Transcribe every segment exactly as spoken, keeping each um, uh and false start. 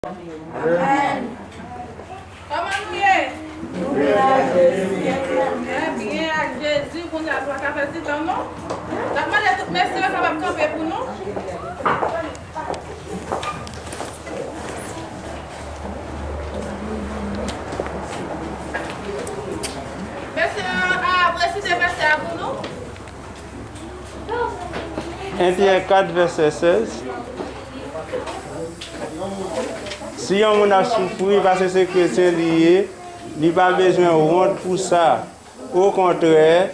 Amèn. Kòman nou ye? Trè byen, ak Jezi, kounye a nou pa ka pèdi tan non. N ap mande tout mesye yo kapab kanpe pou nou. Mesye yo a resite vèsè a pou nou. En Pyè kat, vèsè sèz. Si yon moun ap soufri paske se kretyen li ye, li pa bezwen wont pou sa. Okontrè,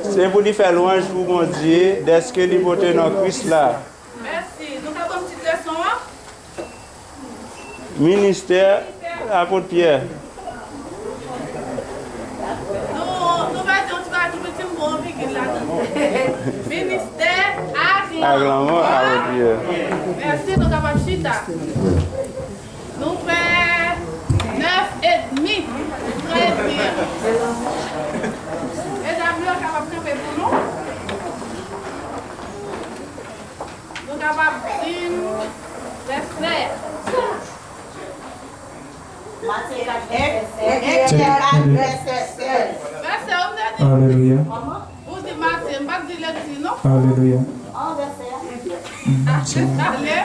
se pou li fè lwanj pou Bondye dèske li pote non Kris la. Mèsi. Nou ka ban m tit leson an? Ministè Apot Pyè. Nou, nou va di yon ti bagay tou piti, m gon yon vigil ladan. Ministè ak lanmò. Ak lanmò, Apot Pyè. Mèsi, nou kapab chita. Nou fè nèf edmi. Trè byen. Medam yo kapab kanpe pou nou. Nou kapab di m vèsè. Matye kat, vèsè sèz. Matye kat, vèsè sèz. Vèsè, ou te di. Alelouya. Ou di Matye, m pa t di lekti, non? Alelouya. An vèsè a. Matye. Ale.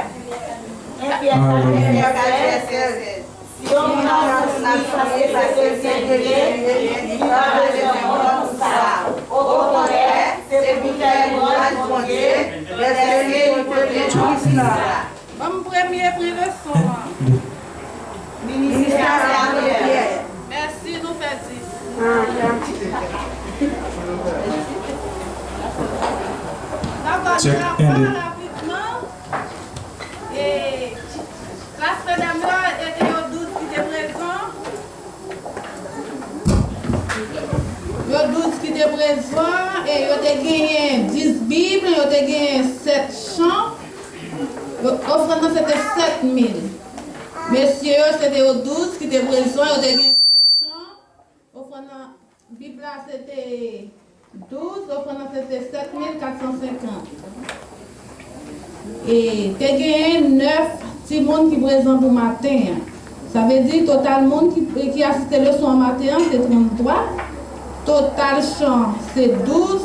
Alelouya. Vèsè sèz. Si yon moun ap soufri paske se kretyen li ye, li pa bezwen wont pou sa. Okontrè, se pou l fè lwanj Bondye, dèske li pote non Kris la. Ban m premye pwen leson an. Ministè a Pyè. Mèsi, nou fè dis. N ap gade rapidman. E, klas medam yo, e te yo douz ki te prezan. Yo douz ki te prezan, e yo te genyen dis Bib, yo te genyen sèt chan. Yo, ofrann nan se te sèt mil. Mesye yo, se te yo douz ki te prezan, yo te genyen sèt chan. Ofrann nan Bib la se te douz, ofrann nan se te sèt mil kat san senkant. E te genyen nèf timoun ki prezan pou maten an. Sa vle di total moun ki, ki asiste leson an maten an se tranntwa, total chan se douz,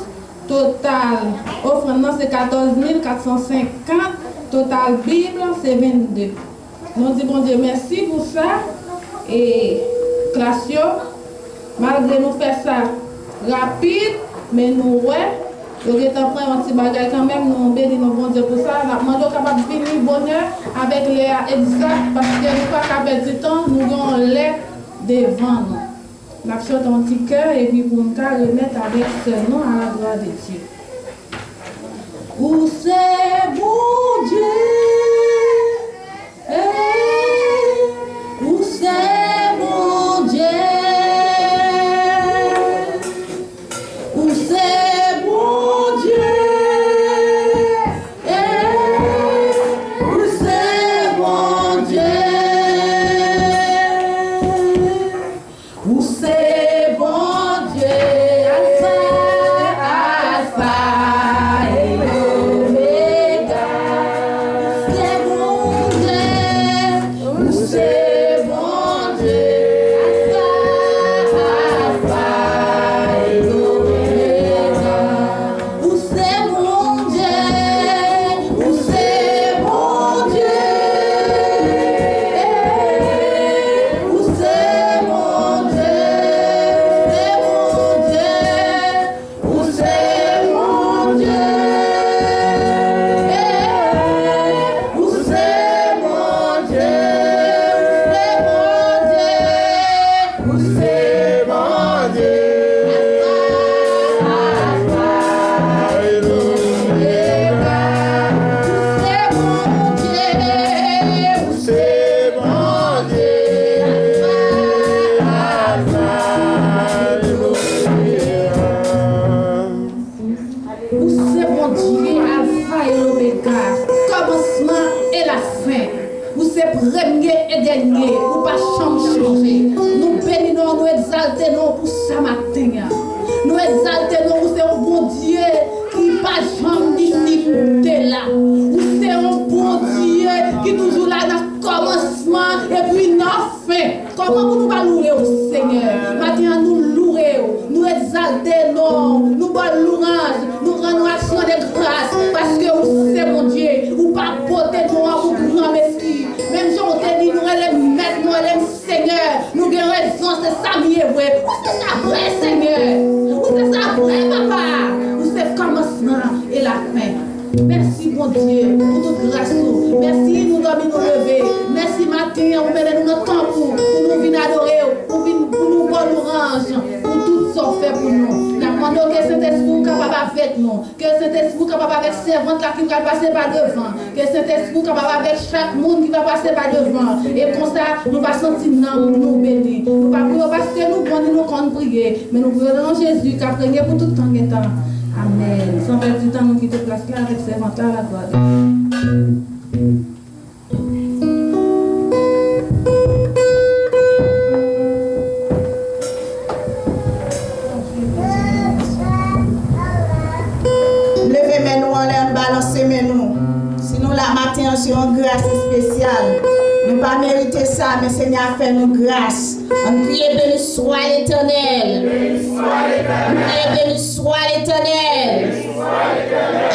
total ofrann nan se katòz mil kat san senkant, total Bib se vennde. Nou di Bondye mèsi pou sa. E klas yo, malgre nou fè sa rapid, men nou wè, yo gentan pran yon ti bagay kanmenm, nou beni non Bondye pou sa. N ap mande yo kapab vini bonè avèk lè a egzak, paske nou pa ka pèdi tan, nou gen yon lè devan nou. N ap chante yon ti kè, epi pou n ka remèt avèk sè nou à la gloire de Dieu. Ou se Bondye, eh, ou se Bondye, ou se Bondye, eh, ou se Bondye. Ou se Bondye, Alfa, Alfa e Omega. Ou se Bondye, ou se Bondye, Alfa, Alfa e Omega. Ou se Bondye, ou se Bondye, ou se Bondye, ou se Bondye, ou se Bondye, ou se Bondye, ou se Bondye. Ou se Bondye, Alfa, Alfa e Omega. Ou se Bondye, ou se Bondye, Alfa, Alfa e Omega. Ou se Bondye, Alfa e Omega, kòmansman e lafen. Ou se premye e dènye, ou pa janm chanje. Nou beni non w, nou egzalte non w pou sa maten an. Nou egzalte non w, ou se yon Bondye ki pa janm ni fin te la. Ou se yon Bondye ki toujou la nan kòmansman Senyè, nou gen rezon, se sa nou ye vre. Ou se sa vre, Senyè. Ou se sa vre, Papa. Ou se kòmansman e lafen. Mèsi, Bondye, pou tout gras ou. Mèsi, nou dòmi, nou leve. Mèsi, maten an, ou mennen nou nan tanp ou, pou nou vin adore w, pou vin, pou nou ba w lwanj, pou tout sa w fè pou nou. N ap mande w ke Sentespri w kapab avèk nou. Ke Sentespri w kapab avèk sèvant la ki pral pase pa devan. Ke Sentespri w kapab avèk chak moun ki va pase pa devan. E konsa, nou va santi nanm nou beni. Nou pa priye w paske nou bon ni nou konn priye, men nou priye w nan non Jezi k ap renye pou tout tan gen tan. Amèn. San pèdi tan, nou kite plas la avèk sèvant la, laglwa a Dye. Leve men nou anlè, ann balanse men nou. Si nou la maten an, se yon gras espesyal. Nou pa merite sa, men Senyè a fè nou gras. Ann kriye, Béni soit l'Éternel. Ann kriye, Béni soit l'Éternel.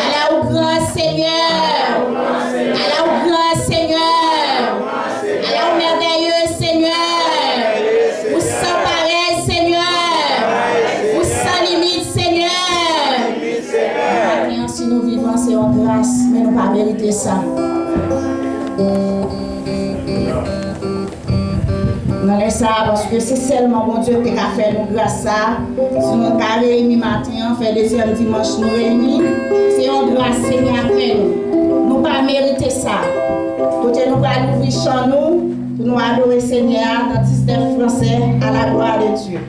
Ala ou gran, Senyè! Ala ou gran, Senyè! Ala ou mèvèye, Senyè! Ou san parèy, Senyè! Ou san limit, Senyè! Maten an, si nou vivan, se yon gras, men nou pa merite sa. Nan lè sa a, paske se sèlman Bondye ki te ka fè nou gras sa a. Si nou ka reyini maten an, fè dezyèm dimanch nou reyini, se yon gras Senyè a fè nou. Nou pa merite sa. Kote nou pral ouvri chan nou pou nou adore Senyè a nan diznèf fransè, à la gloire de Dieu.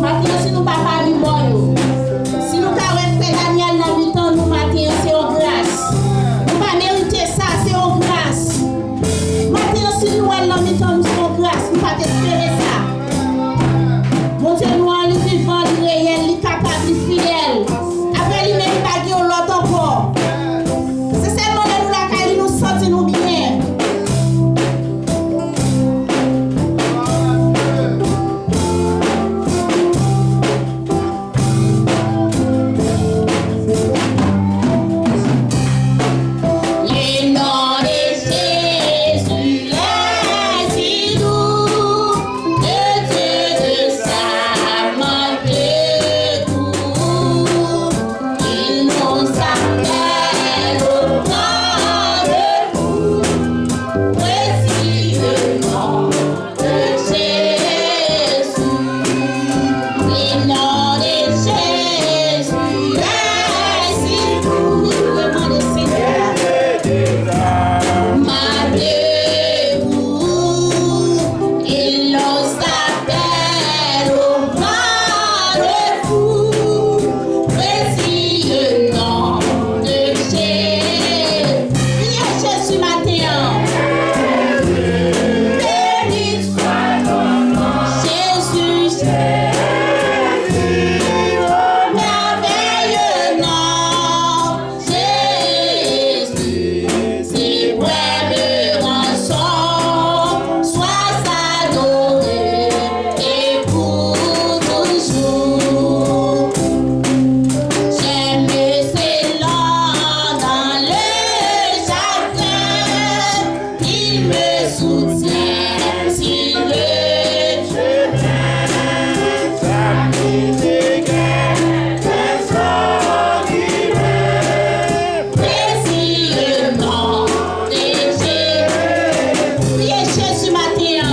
Maten an, si nou pa pami mò yo, si nou ka wè frè Daniel nan mitan nou maten an, se yon gras. Nou pa merite sa, se yon gras. Maten an, si nou wè l nan mitan nou, se yon gras. Nou pa t espere sa. Bondye nou an, li vivan, li reyèl, li kapab, li fidèl. Apre li menm, pa gen yon lòt ankò. Se sèlman lè nou lakay li, nou santi nou byen. Le nom de Jésus est si doux, le Dieu de sa m'a debout. Il nous appelle au rendez-vous, précisément. Jésus, le nom de Jésus est si doux. Demande au Seigneur. Malgré tout, il nous appelle au rendez-vous. Précieux nom de Jésus. Priye Jezi maten an. Béni soit ton nom, Jésus. Merveilleux nom, Jésus. Suprême rançon, sois adoré et pour toujours. J'aime ce nom dans le jardin, il me soutient sur le chemin. Sa ki te gen rezon ki Précieux nom de Jésus. Priye Jezi maten an.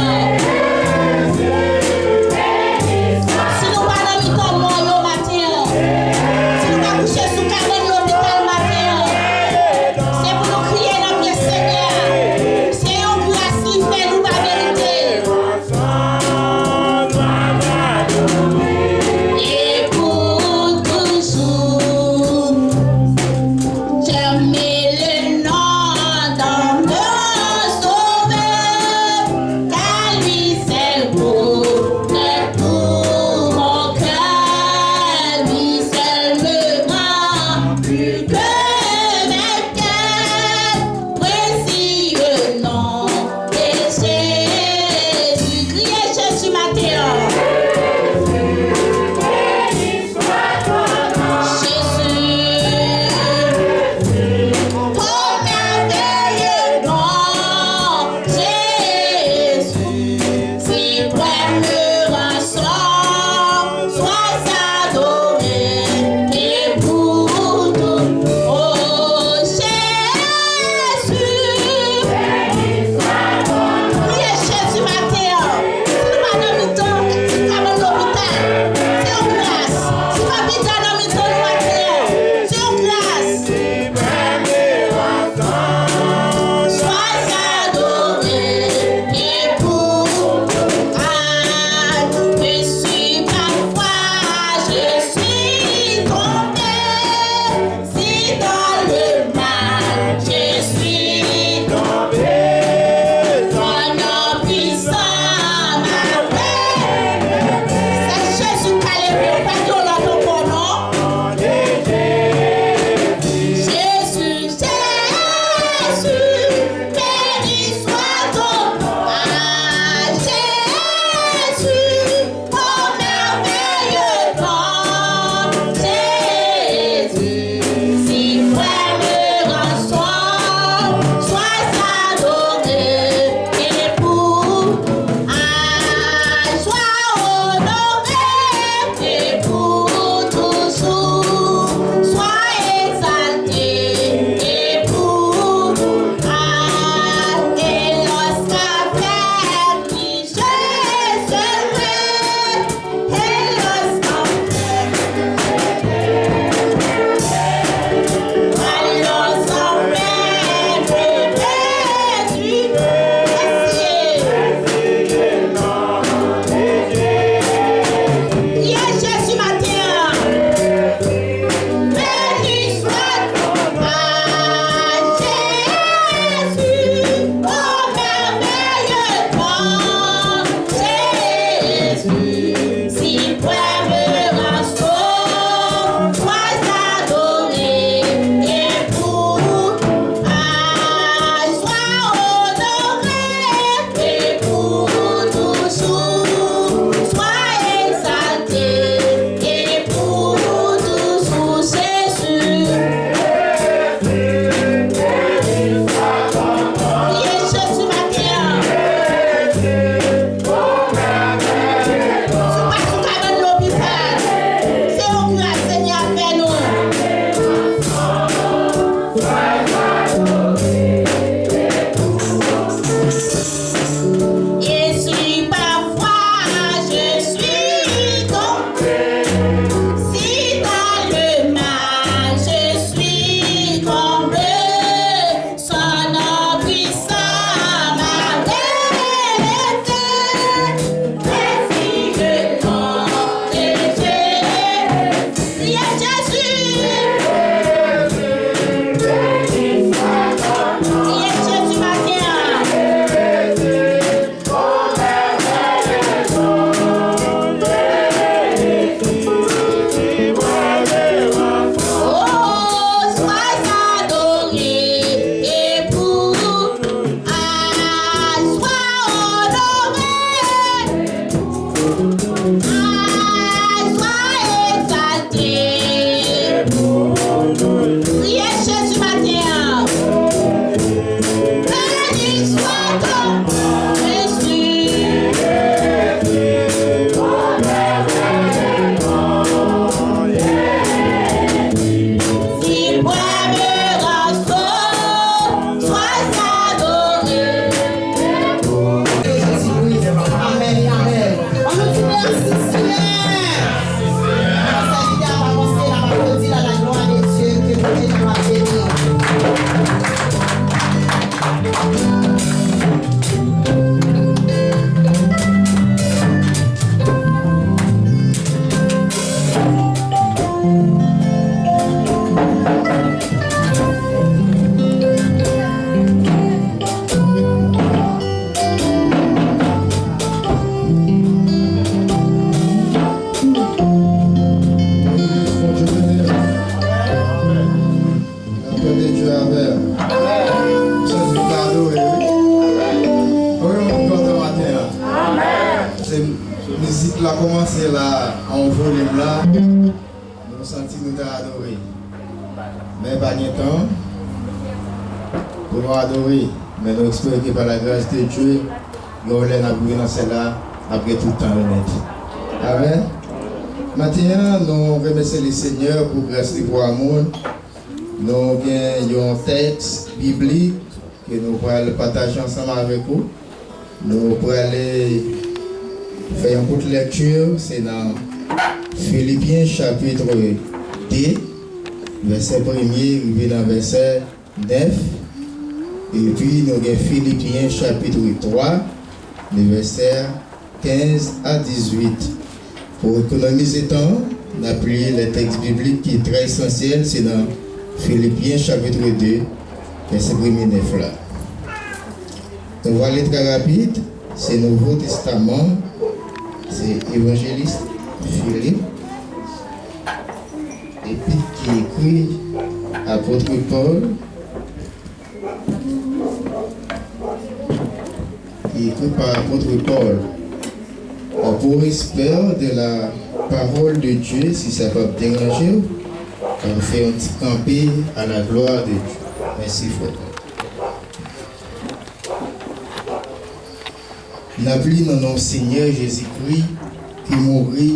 Si nou pa nan mitan mò yo maten an, si nou pa kouche sou kabann lopital maten an, se pou nou kriye nan pye Senyè a. Se yon gras li fè La kòmanse la, an volim la, nou santi nou ta adore. Men pa gen tan pou nou adore, men nou espere ke pa la gras de Dye, yon lè n ap rive nan syèl la, n ap gen tout tan remèt. Amèn. Maten an, nou remèsye Lesenyè pou gras li, pou amou l. Nou gen yon tèks biblik ke nou pral pataje ansanm avèk ou. Nou prale fè yon kout lèkti, se nan Filipyen chapit de, vèsè premye rive nan vèsè nèf, epi nou gen Filipyen chapit twa, de vèsè kenz a dizuit. Pou ekonomize tan, n ap li lè tèks biblik ki trè esansyèl, se nan Filipyen chapit de, vèsè premye nèf la. Nou va li trè rapid, se Nouvo Testaman, se evanjelis Filip, epit ki ekri apot Pòl, ki ekri pa apot Pòl. Pour respect de la parole de Dieu, si sa p ap deranje w, an fè yon ti kanpe à la gloire de Dieu. Mèsi, frè. N ap li nan non Senyè Jezikri ki mouri,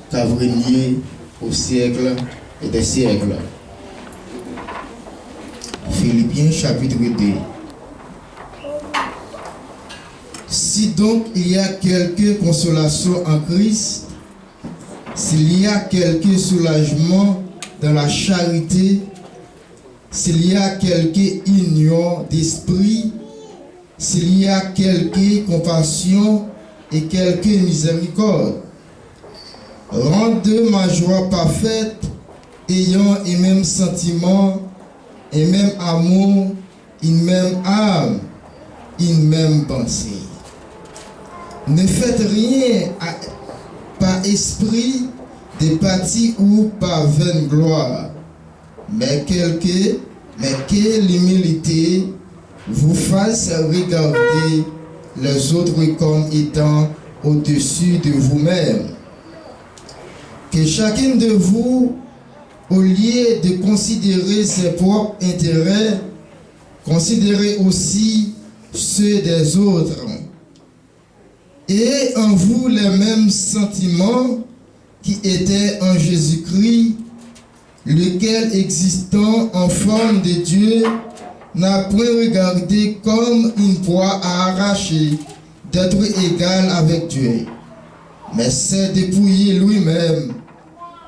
k ap renye au siècle des siècles. Filipyen chapit de. Si donc il y a quelque consolation en Christ, s'il y a quelque soulagement dans la charité, s'il y a quelque union d'esprit, s'il y a quelque compassion et quelque miséricorde, rendez ma joie parfaite, ayant un même sentiment, un même amour, une même âme, une même pensée. Ne faites rien à- par esprit de parti ou par vaine gloire, mais quelque, mais que l'humilité vous fasse regarder les autres comme étant au-dessus de vous-même. Que chacun de vous, au lieu de considérer ses propres intérêts, considérez aussi ceux des autres. Ayez en vous les mêmes sentiments qui étaient en Jésus-Christ, lequel, existant en forme de Dieu, n'a point regardé comme une proie à arracher d'être égal avec Dieu, mais s'est dépouillé lui-même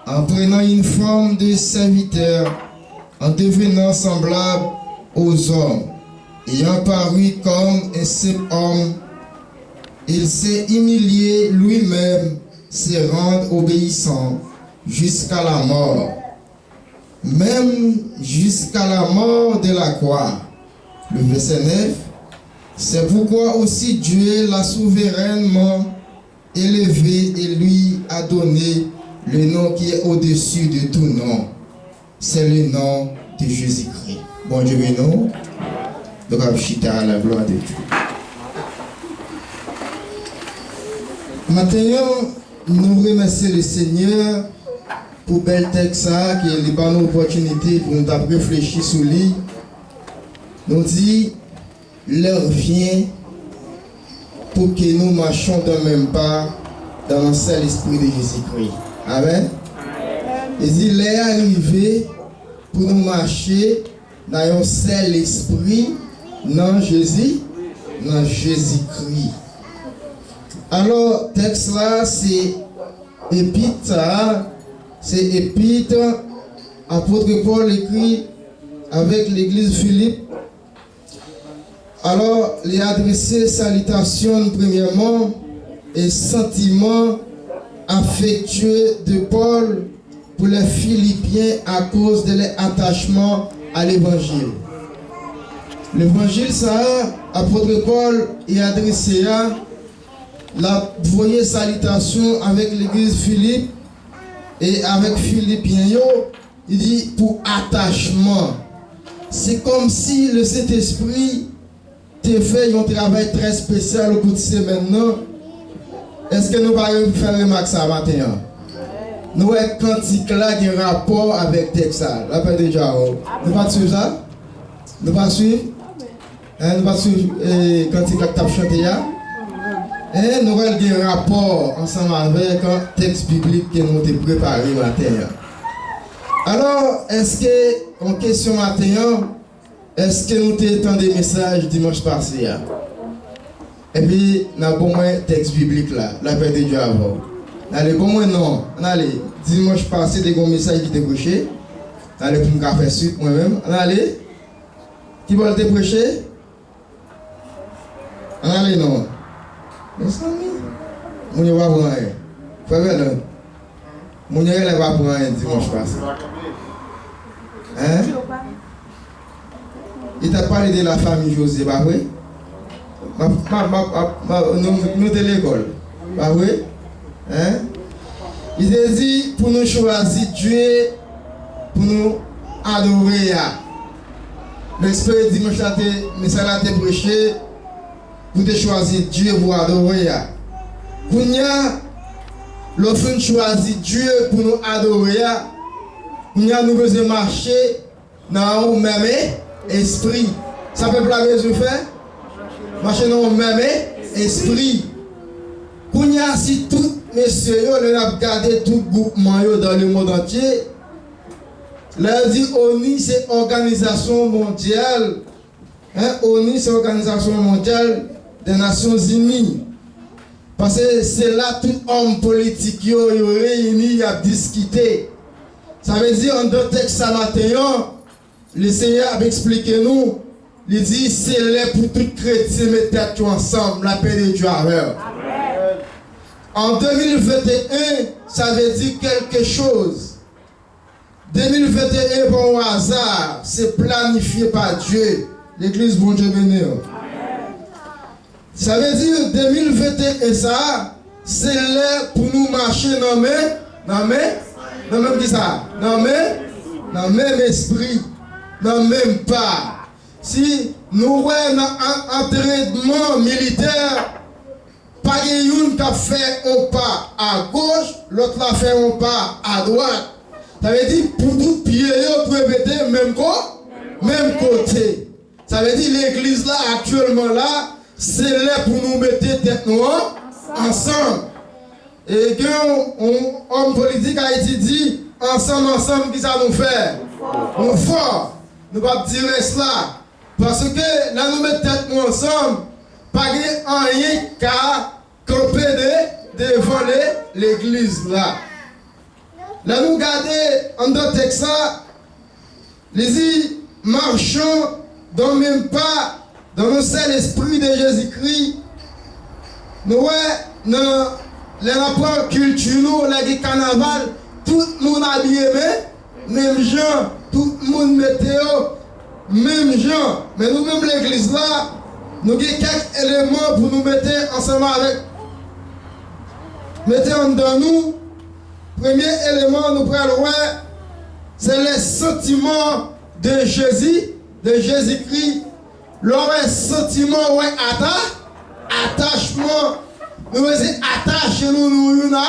en prenant une forme de serviteur, en devenant semblable aux hommes, ayant paru comme un simple homme, il s'est humilié lui-même, se rendre obéissant jusqu'à la mort, même jusqu'à la mort de la croix. Le verset neuf, c'est pourquoi aussi Dieu l'a souverainement élevé et lui a donné le nom qui est au-dessus de tout nom. C'est le nom de Jésus-Christ. Bondye beni w. Nou kab chita à la gloire de Dieu. Maten an, nou remèsye Lesenyè pou bèl tèks sa a, ke li ban nou opòtinite pou nou t ap reflechi sou li. Nou di, l'heure vient pour que nous marchions d'un même pas dans le seul esprit de Jésus-Christ. Amèn. Li di, lè a rive pou nou mache nan yon sèl espri nan Jezi, nan Jezikri. Alò, tèks la, se epit sa a, se epit apot Pòl ekri avèk legliz Filip. Alò, li adrese salitasyon l premyèman e santiman afektye de Pòl pour les Philippiens à cause de leur attachement à l'évangile. Levanjil sa a, apot Pòl li adrese a, l ap voye salitasyon avèk legliz Filip e avèk Filipyen yo, li di pou atachman. Se kòmsi Lesentespri te fè yon travay trè espesyal o kou de semèn nan, Èske nou pa fè remak sa maten an? Nou wè kantik la gen rapò avèk tèks sa. Lapè de Dye avè w. Nou pa t swiv sa? Nou pa swiv? Hein, nou pa t swiv, eh, kantik la k t ap chante a? Hein, nou wè l gen rapò ansanm avèk, eh, tèks biblik ke nou te prepare maten an. Alò, èske, yon kesyon maten an, èske nou te tande mesaj dimanch pase a? Epi, n a ban mwen tèks biblik la, lapè de Dye avè w. N ale, ban mwen non, n ale. Dimanch pase, te gen yon mesaj ki te preche. N ale pou m ka fè swit mwen menm. N ale. Ki bò l te preche? Ann ale non. Mezanmi. Moun yo pa pran anyen. Frè Vèlan, moun yo genlè pa pran anyen dimanch pase. Hein? Li t ap pale de la famille José, pa vre? M ap, m ap, m ap, m ap, m ap, nou, nou te lekòl, pa vre? Hein? Li te di pou nou chwazi Dye pou nou adore a. M espere dimanch la te, mesaj la te preche pou te chwazi Dye pou adore a. Kounye a, lè w fin chwazi Dye pou nou adore a, kounye a nou bezwen mache nan yon menm e-, espri. Sa pèp la bezwen fè? Mache nan yon menm e-, espri. Kounye a, si tout mesye yo, lè n ap gade tout gwoupman yo dans le monde entier, lè yo di ONU se òganizasyon mondyal, hein, ONU se òganizasyon mondyal dè Nasyon Zini. Paske se la tout òm politik yo, yo reyini, y ap diskite. Sa vle di, anndan tèks sa maten an, Lesenyè ap eksplike nou, li di, se lè pou tout kretyen met tèt yo ansanm, lapè de Dye avè w. An de mil venteyen, sa vle di kèlke choz. De mil venteyen pa yon aza, se planifye pa Dye. Legliz, Bondye beni w. Sa vle di, de mil venteyen sa a, se lè pou nou mache nan men, nan men, nan menm kisa? Nan men, nan menm espri, nan menm pa. Si nou wè nan an-, antrènman militè, pa gen youn k ap fè yon pa agoch, lòt la fè yon pa adwat. Sa vle di, pou tout pye yo dwe mete menm ko-, menm kote. Sa vle di, legliz la, aktyèlman la, se lè pou nou mete tèt nou an-, ansanm. E gen yon, yon òm politik Ayiti di, ansanm, ansanm, kisa nou fè? Nou fò. Nou p ap di rès la. Paske lè nou met tèt nou ansanm, pa gen anyen k ka kanpe de, devan le, legliz la. Lè nou gade anndan tèks la, li di, marchons d'un même pas, dans le seul esprit de Jésus-Christ. Nou wè, nan, lè n ap pran kilti nou, lè gen kanaval, tout moun abiye men, menm jan, tout moun mete yo menm jan. Men nou menm legliz la, nou gen kèk eleman pou nou mete ansanm avèk, mete anndan nou. Premye eleman nou pral wè, se les sentiments de Jésus, de Jésus-Christ. Lè w wè santiman, w wè ata-, atachman. Nou bezwen atache nou, nou youn a,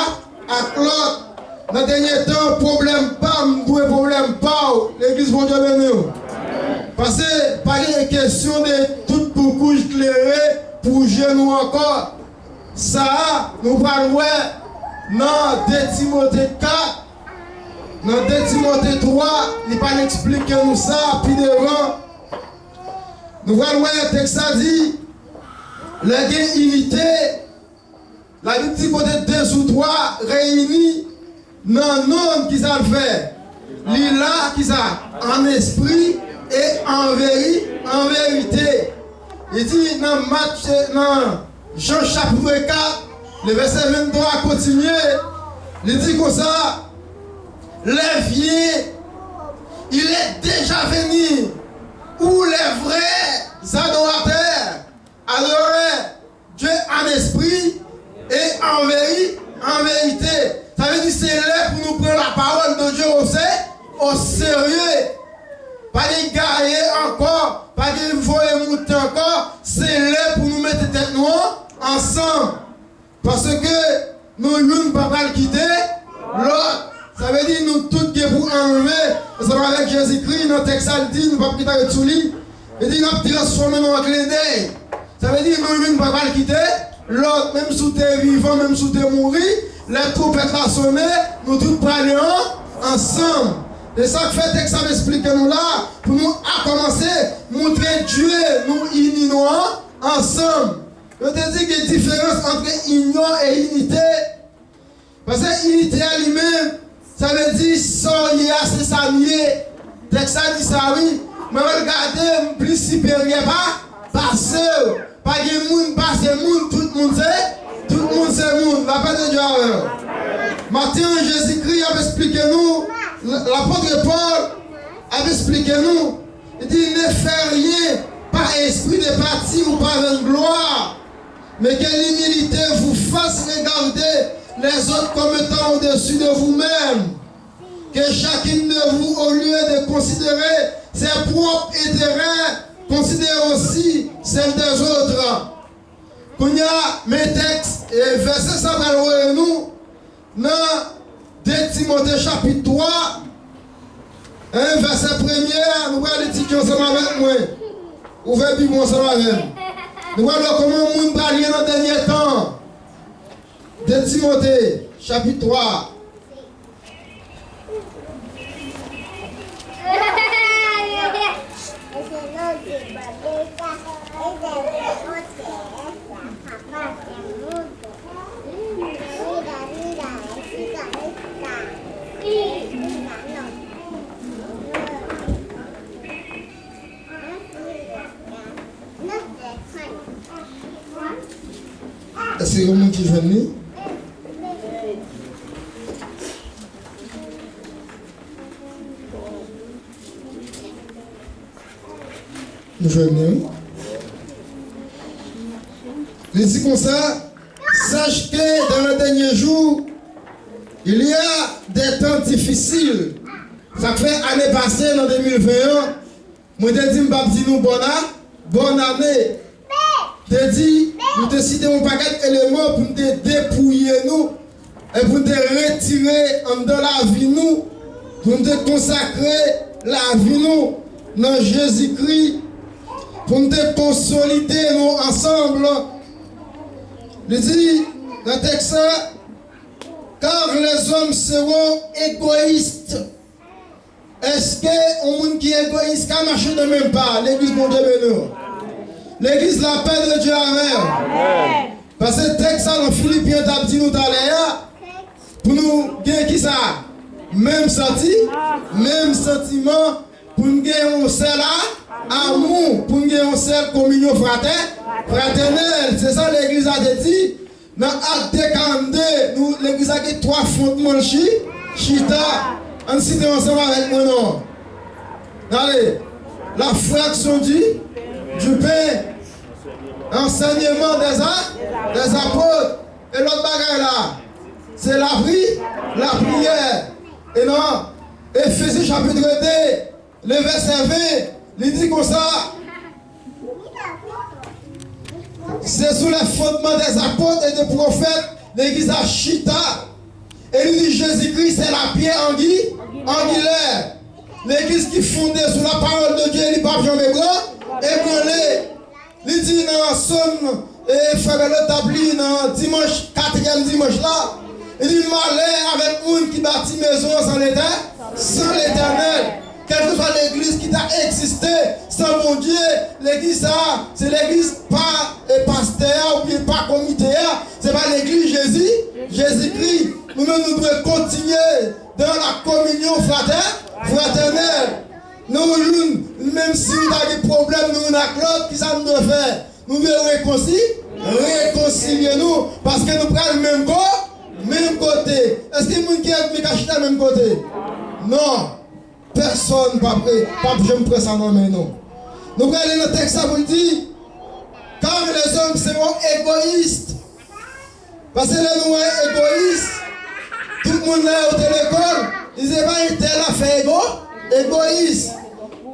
ak lòt. Nan dènye tan, pwoblèm pa m dwe pwoblèm pa w. Legliz, Bondye beni w. Paske pa gen kesyon de tout boukouj klere pou je nou ankò. Sa a, nou pral wè nan de Timote kat, nan de Timote twa, li pral eksplike nou sa pi devan. Nou pral wè tèks la di, lè gen inite, Labib di kote de sou twa reyini nan non l, kisa l fè? Li la, kisa? An espri e an veri-, an verite. Li di nan Mat-, nan Jan chapit kat, le vèsè venntwa kontinye, li di konsa, l'heure vient, il est déjà venu, où les vrais adorateurs adoreront Dieu en esprit et en véri-, en vérité. Sa vle di se lè pou nou pran la parole de Dieu au sé-, au sérieux. Pa gen gaye ankò, pa gen voye moute ankò. Se lè pou nou mete tèt nou an-, ansanm. Paske nou youn pa pral kite lòt. Sa vle di nou tout gen pou anlve ansanm avèk Jezikri. Nan tèks sa, l di nou p ap kite ret sou li. Li di n ap transfòme nou an klendèy. Sa vle di nou youn pa pral kite lòt. Menm si w te vivan, menm si w te mouri, lè twonpèt la sonnen, nou tout prale an, ansanm. Se sa k fè tèks sa ap esplike nou la, pou nou a kòmanse montre Dye nou ini nou an, ansanm. Yo te di gen diferans ant inyon e inite. Paske inite a li menm, sa vle di sa w ye a, se sa m ye. Tèks sa di sa, wi. Mwen menm gade, m plis siperyè pa, pase w. Pa gen moun pase moun, tout moun se, tout moun se moun. Lapè de Dye avè w. Maten an, Jezikri ap esplike nou, l-, lapòt Pòl ap esplike nou, li di, ne faites rien par esprit de parti ou par vaine gloire, mais que l'humilité vous fasse regarder les autres comme étant au-dessus de vous-même. Que chacun de vous, au lieu de considérer ses propres intérêts, considère aussi celles des autres. Kounye a, men tèks, e, vèsè sa pral voye nou nan de Timote chapit twa, en, vèsè premye a, nou pral etidye ansanm avèk mwen. Ouvè Bib ou ansanm avè m. Nou pral wè kòman moun pral ye nan dènye tan an. De Timote, chapit twa. Èske gen moun ki jwenn li? Nou jwenn li, wi. Li di konsa, sache que dans les derniers jours, il y a des temps difficiles. Sa k fè ane pase, nan de mil ven an, mwen te di m p ap di nou bòn a, bòn ane. Te di, nou te site yon pakèt eleman pou n te depouye nou, e pou n te retire anndan lavi nou, pou n te konsakre lavi nou nan Jezikri, pou n te konsolide nou ansanm. Li di nan tèks la, car les hommes seront égoïstes. Èske yon moun ki egoyis ka mache nan menm pa? Legliz, Bondye beni w. Legliz, lapè de Dye avè w. Paske tèks sa nan Filipyen t ap di nou talè a, pou nou gen kisa? Menm santi, menm santiman, pou n gen yon sèl a, amou, pou n gen yon sèl kominyon fratè, fratènèl. Se sa legliz la te di. Nan Ak de karannde, nou, legliz la gen twa fondman l chi, chita. Ann site ansanm avèk mwen non. Ale. La fraction du, du pain. Enseignement des a-, des apôtres. E lòt bagay la, se lapri, lapriyè. E nan Efezyen chapit de, le vèsè ven, li di konsa, se sou les fondements des apôtres et des prophètes legliz la chita. E li di Jezikri se la pyè angi-, angilè. Legliz ki fonde sou la parole de Dieu, li p ap janm ebran-, ebranle. Li di nan Sòm, e, frè Bèlòt t ap li nan dimanch, katriyèm dimanch la, li di, malè avèk moun ki bati mezon an san Letè-, san Letènèl. Kèlkeswa legliz ki ta egziste san Bondye, legliz sa a, se legliz pa, e, pastè a oubyen pa komite a, se pa legliz Jezi, Jezikri. Nou menm, nou dwe kontinye dans la communion fratè-, fraternelle. Nou youn, menm si nou ta gen pwoblèm nou youn ak lòt, kisa nou dwe fè? Nou dwe rekonsi-, rekonsilye nou, paske nou pral menm ko-, menm kote. Èske moun ki ènmi ka chita menm kote? Non. Pèsòn p ap, p ap janm pran sa nan men nou. Nou prale nan tèks sa pou l di, car les hommes seront égoïstes. Paske lè nou wè egoyis, tout moun la yo te lekòl, li se pa entèl ap fè ego-, egoyis.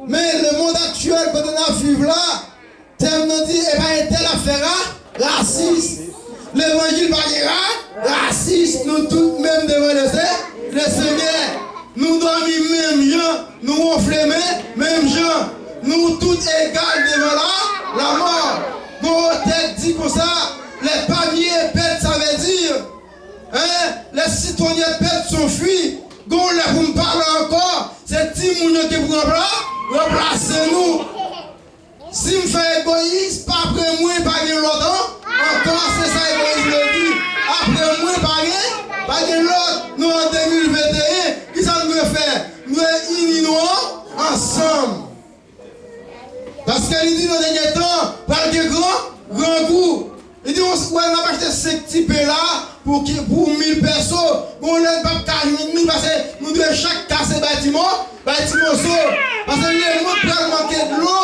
Men le monde actuel kote n ap viv la, tèm nan di e pa entèl ap fè ra-, rasis. Levanjil pa gen ra-, rasis, nou tout menm devan Lese-, Lesenyè. Nou dòmi menm jan, nou wonfle men, menm jan. Nou tout egal devan la, lamò. Gon otè k di konsa, les pamiers perdent, ça veut dire, hein, les citronniers perdent son fruit. Gon lè pou m pale ankò, se timoun yo ki pou ranpla-, ranplase nou. Si m fè egoyis, pa pre mwen, pa gen lòt an-, ankò, se sa egoyis vle di. Apre mwen, pa gen, pa gen lòt. Nou an de mil venteyen, kisa n dwe fè? Nou dwe ini nou an-, ansanm. Paske li di nan dènye tan, pral gen gran, grangou. Li di, w wè, n ap achte senk ti pen la pou ki, pou mil pèso. Gon lè n p ap ka jwenn li, paske nou dwe chak kase bay ti mo-, bay ti moso. Paske lemond pral manke dlo.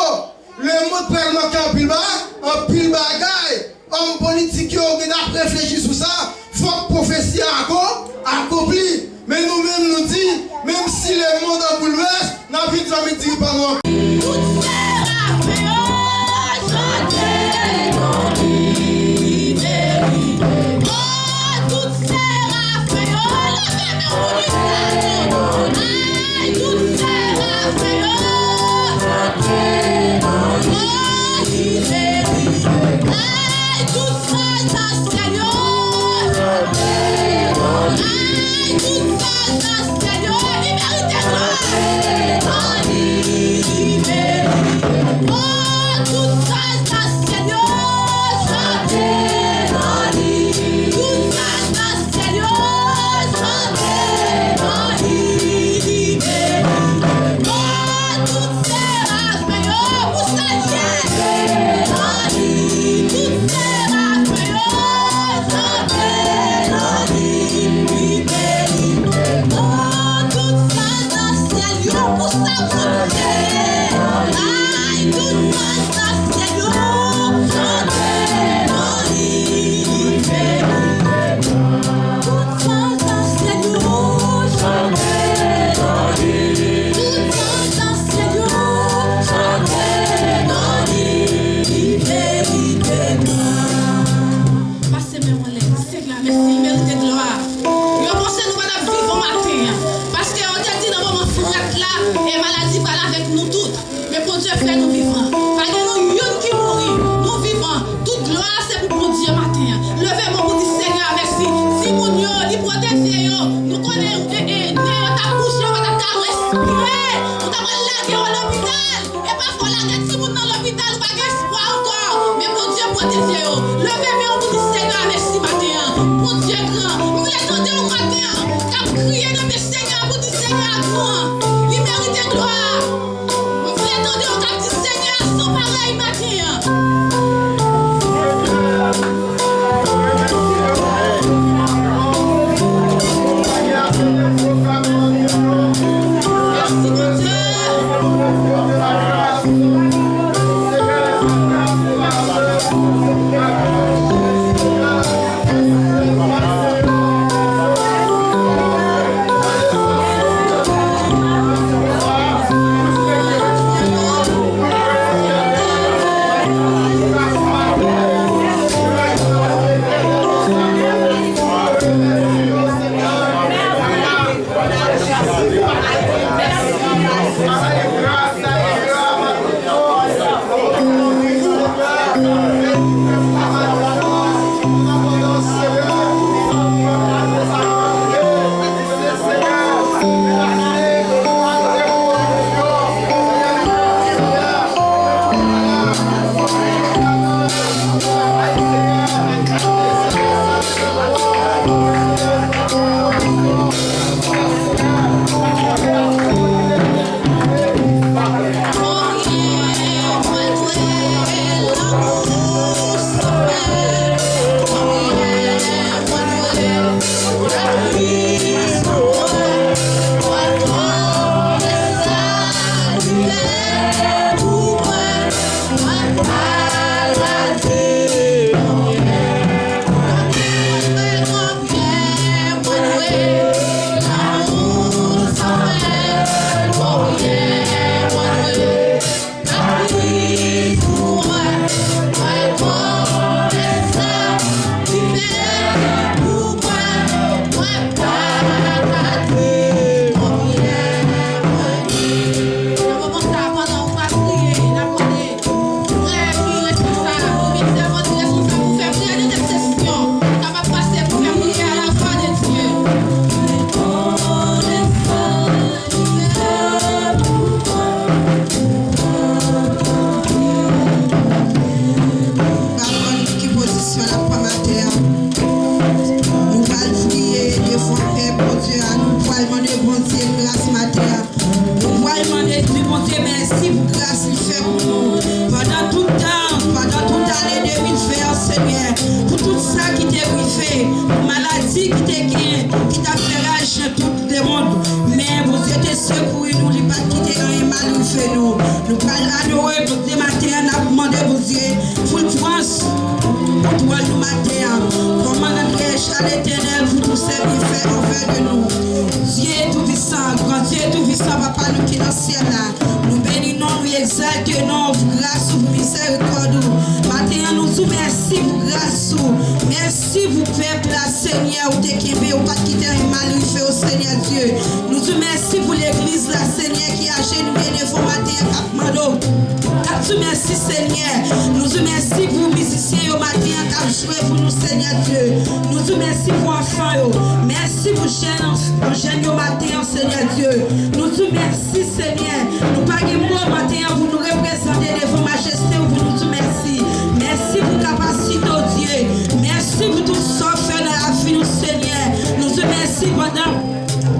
Lemond pral manke anpil ba-, anpil bagay. Òm politik yo gentan ap reflechi sou sa. Fòk pwofesi a ako-, akonpli. Men nou menm, nou di, menm si lemond an boulvès, n ap vin zanmi diri pa nou. Tout serafen yo, chante nan li merite. Oh, tout serafen yo, leve men w pou li sa. Ay, tout serafen yo, chante nan li merite. Ay, tout serafen yo, ay, tout serafen yo, li merite glwa. Li merite. Oh, tout serafen yo, chante nan li. Tout serafen yo, chante nan li. Li merite. Oh, tout serafen yo, pou salye. Tout serafen yo, chante nan li. Li merite. Oh, tout serafen yo, pou sa Bondye. Ay, tout serafen yo, chante nan li. Li merite. Tout serafen yo, chante nan li. Tout serafen yo, chante nan li. Li merite glwa. Pase men w anlè, di Senyè a mèsi, li merite glwa. Yo panse nou pa t ap vivan maten an, paske yo te di nan moman frèt la, e maladi pral avèk nou tout. Men Bondye fè nou vivan. Pa gen nou youn ki mouri. Nou vivan. Tout glwa se pou Bondye maten an. Leve men w pou di Senyè a mèsi. Timoun yo, li pwoteje yo. Nou konnen, e, e, nen yo t ap bouche, yo pa t ap ka respire. Nou ta pral lage yo lopital. E pafwa w lage timoun nan lopital, ou pa gen espwa ankò. Men Bondye pwoteje yo. Leve men w pou di Senyè a mèsi maten an. Bondye gran. M vle tande w maten an k ap kriye nan men Senyè a pou di Senyè a gran. Li merite glwa. M vle tande w k ap di Senyè a san parèy maten an. Mèsi, Bondye. Tout sa ki te rive, maladi ki te gen, ki t ap fè raj nan tout lemonn. Men Bondye te sekouri nou, li pa t kite anyen mal rive nou. Nou pral adore Bondye maten an, n ap mande Bondye pou l pran kontwòl nou maten an. Kòmandan Dèch a Letènèl pou tou sèvi fè anvè de nou. Dye toupisan, gran Dye toupisan, Papa nou ki nan syèl la. Nou beni non, nou egzalte non, pou gras ou, pou mizèrikòd ou. Maten an, nou di w mèsi pou gras ou. Mèsi pou pèp la, Senyè, ou te kenbe, ou pa t kite anyen mal rive w, Senyè Dye. Nou di w mèsi pou legliz la, Senyè, ki ajenouye devan w maten an, k ap mande w, k ap di w mèsi, Senyè. Nou di w mèsi pou mizisyen yo maten an, k ap jwe pou nou, Senyè Dye. Nou di w mèsi pou anfan yo. Mèsi pou jèn, jèn yo maten an, Senyè Dye. Nou di w mèsi, Senyè. Nou pa gen mo maten an pou nou reprezante devan majeste w pou nou di w mèsi. Mèsi pou kapasite w, Dye. Mèsi pou tout sa w fè nan lavi nou, Senyè. Nou di w mèsi pandan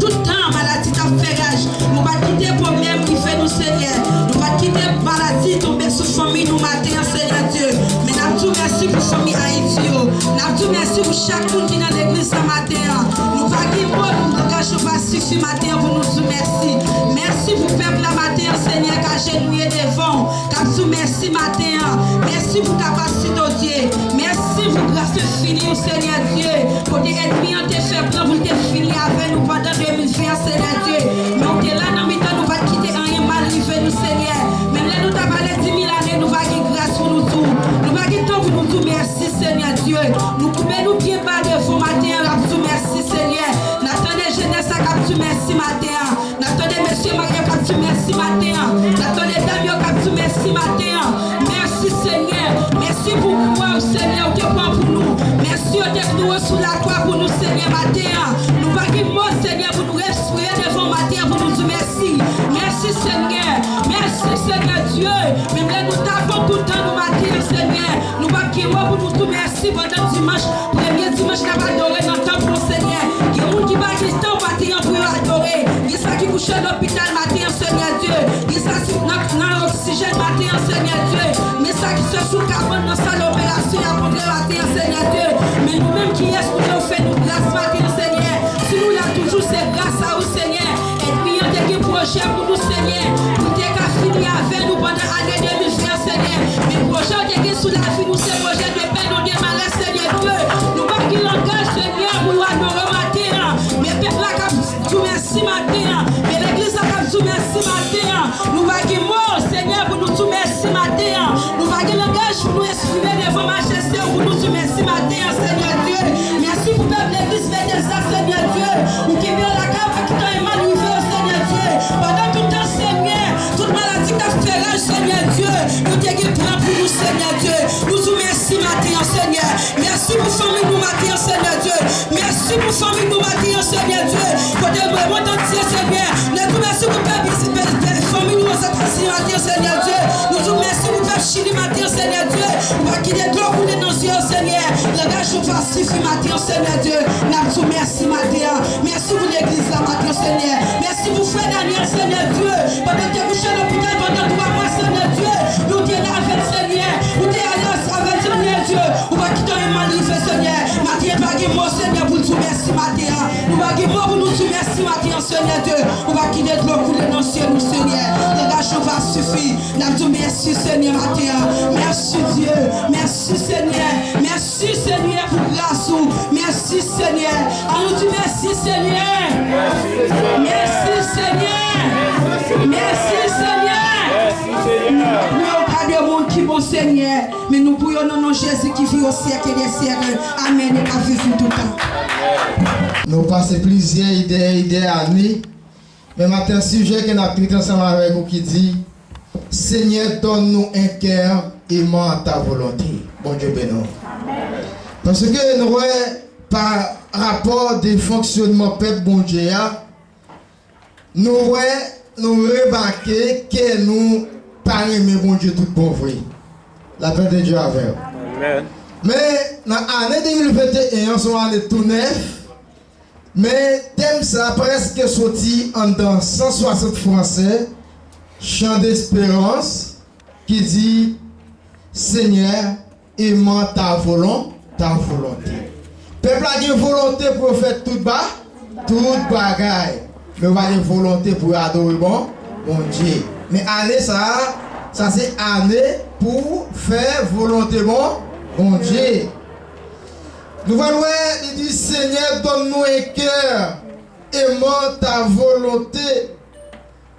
tout tan maladi t ap fè raj. Nou pa t kite pwoblèm rive nou, Senyè. Nou pa t kite maladi tonbe sou fanmi nou maten an, Senyè Dye. Men n ap di w mèsi pou fanmi Ayiti yo. N ap di w mèsi pou chak moun ki nan legliz sa maten an. Nou pa gen mo, nou langaj nou pa sifi maten an pou nou di w mèsi. Mèsi pou pèp la maten an, Senyè, k ajenouye devan w, k ap di w mèsi maten an. Mèsi pou kapasite w, Dye. Mèsi pou gras enfini w, Senyè Dye. Kote ènmi an te fè plan pou l te fini avè nou pandan de mil ven an, Senyè Dye. Men w te la nan mitan nou, pa t kite anyen mal rive nou, Senyè. Menm lè nou ta pale di mil ane, nou pa gen gras pou nou di w. Nou pa gen tan pou nou di w mèsi, Senyè Dye. Nou koupe nou byen ba devan w maten an, n ap di w mèsi, Senyè. N ap tande jenès la k ap di w mèsi maten an. N ap tande mesye marye k ap di mèsi maten an. N ap tande dam yo k ap di mèsi maten an. Mèsi, Senyè. Mèsi pou kwa w, Senyè, ou te pran pou nou. Mèsi, yo te kloure sou lakwa pou nou, Senyè, maten an. Nou pa gen mo, Senyè, pou nou respire devan w maten an, pou nou di mèsi. Mèsi, Senyè. Mèsi, Senyè Dye. Menm lè nou t avan tout tan nou maten an, Senyè, nou p ap gen mo pou nou di w mèsi pandan dimanch, premye dimanch n ap adore nan tanp ou, Senyè. Gen moun ki pa gen tan maten an pou yo adore. Gen sa ki kouche lopital maten an, Senyè Dye. Gen sa ki nan, nan oksijèn maten an, Senyè Dye. Men sa ki se sou kabann nan sal operasyon y ap antre maten an, Senyè Dye. Men nou menm, kiyès nou ye ou fè nou gras maten an, Senyè? Si nou la toujou, se gras a ou, Senyè. Ènmi an te gen pwojè pou nou, Senyè, pou te ka fini avè nou pandan ane de mil ven an, Senyè. Men pwojè w te gen sou lavi nou, se pwojè de pèn, de malè, Senyè Dye. Nou pa gen langaj, Senyè, pou nou adore w maten an. Men pèp la k ap di w mèsi maten an. Men legliz la k ap di w mèsi maten an. Nou pa gen mo, Senyè, pou nou di w mèsi maten an. Nou pa gen langaj pou nou eksprime devan majeste w pou nou di w mèsi maten an, Senyè Dye. Mèsi pou pèp legliz Betèzda, Senyè Dye. Ou kenbe yo lakay, ou pa kite anyen mal rive yo, Senyè Dye. Pandan tout tan, Senyè, tout maladi k ap fè raj, Senyè Dye, yo te gen plan pou nou, Senyè Dye. Nou di w mèsi maten an, Senyè. Mèsi pou fanmi nou maten an, Senyè Dye. Mèsi pou fanmi nou maten an, Senyè Dye. Kote lemonn antye, Senyè. Nou di w mèsi pou pèp, pèp, pèp, fanmi nou Ozetazini maten an, Senyè Dye. Nou di w mèsi pou pèp Chili maten an, Senyè Dye. Ou pa kite dlo koule nan zye yo, Senyè. Langaj nou pa sifi maten an, Senyè Dye. N ap di w mèsi maten an. Mèsi pou legliz la maten an, Senyè. Mèsi pou frè Daniel, Senyè Dye. Pandan l te kouche lopital pandan twa mwa, Senyè Dye, nou te la avè l, Senyè. Ou te ale avè l, Senyè Dye. Ou pa kite anyen mal rive, Senyè. Maten an, pa gen mo, Senyè, pou l di w mèsi maten an. Nou pa gen mo pou nou di w mèsi maten an, Senyè Dye. Ou pa kite dlo koule nan zye nou, Senyè. Langaj nou pa sifi. N ap di w mèsi, Senyè, maten an. Mèsi, Dye. Mèsi, Senyè. Mèsi, Senyè, pou gras ou. Mèsi, Senyè. An nou di mèsi, Senyè. Mèsi, Senyè. Mèsi, Senyè. Nou pou yon ta de moun ki bon, Senyè. Men nou pou yo nan non Jezi ki viv o syèk e dè syèk. Amèn. E k ap viv pou tout tan. Nou pase plizyè ide, ide, ane. Men maten, sijè ke n ap trete ansanm avèk ou ki di, Seigneur, donne-nous un cœur aimant ta volonté. Bondye beni w. Paske nou wè, pa rapò de fonksyonman pèp Bondye a, nou wè, nou remake ke nou pa renmen Bondye tout bon vre. Lapè de Dye avè w. Amèn. Men, nan ane de mil venteyen an, se yon ane tou nèf, men tèm sa a prèske soti anndan san swasant franse, Chant d'espérance, ki di, Seigneur, aimant ta volon-, ta volonte. Pèp la gen volonte pou yo fè tout ba, tout bagay. Men yo pa gen volonte pou yo adore bon, Bondye. Men ane sa a, sa se ane pou fè volonte bon, Bondye. Nou pral wè, li di, Seigneur, donne-nous un cœur aimant ta volonté.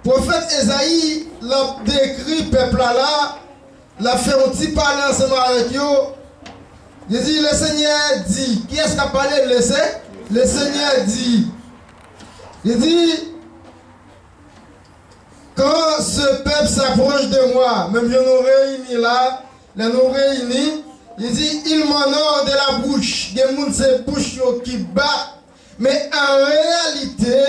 Pwofèt Ezayi, l ap dekri pèp la la, l ap fè yon ti pale ansanm avèk yo. Li di, Le Seigneur dit. Kiyès k ap pale? Le Se-, Le Seigneur dit. Li di, Quand ce peuple s'approche de moi, menm jan nou reyini la, lè nou reyini, li di, il m'honore de la bouche. Gen moun se bouch yo ki bat, men an reyalite,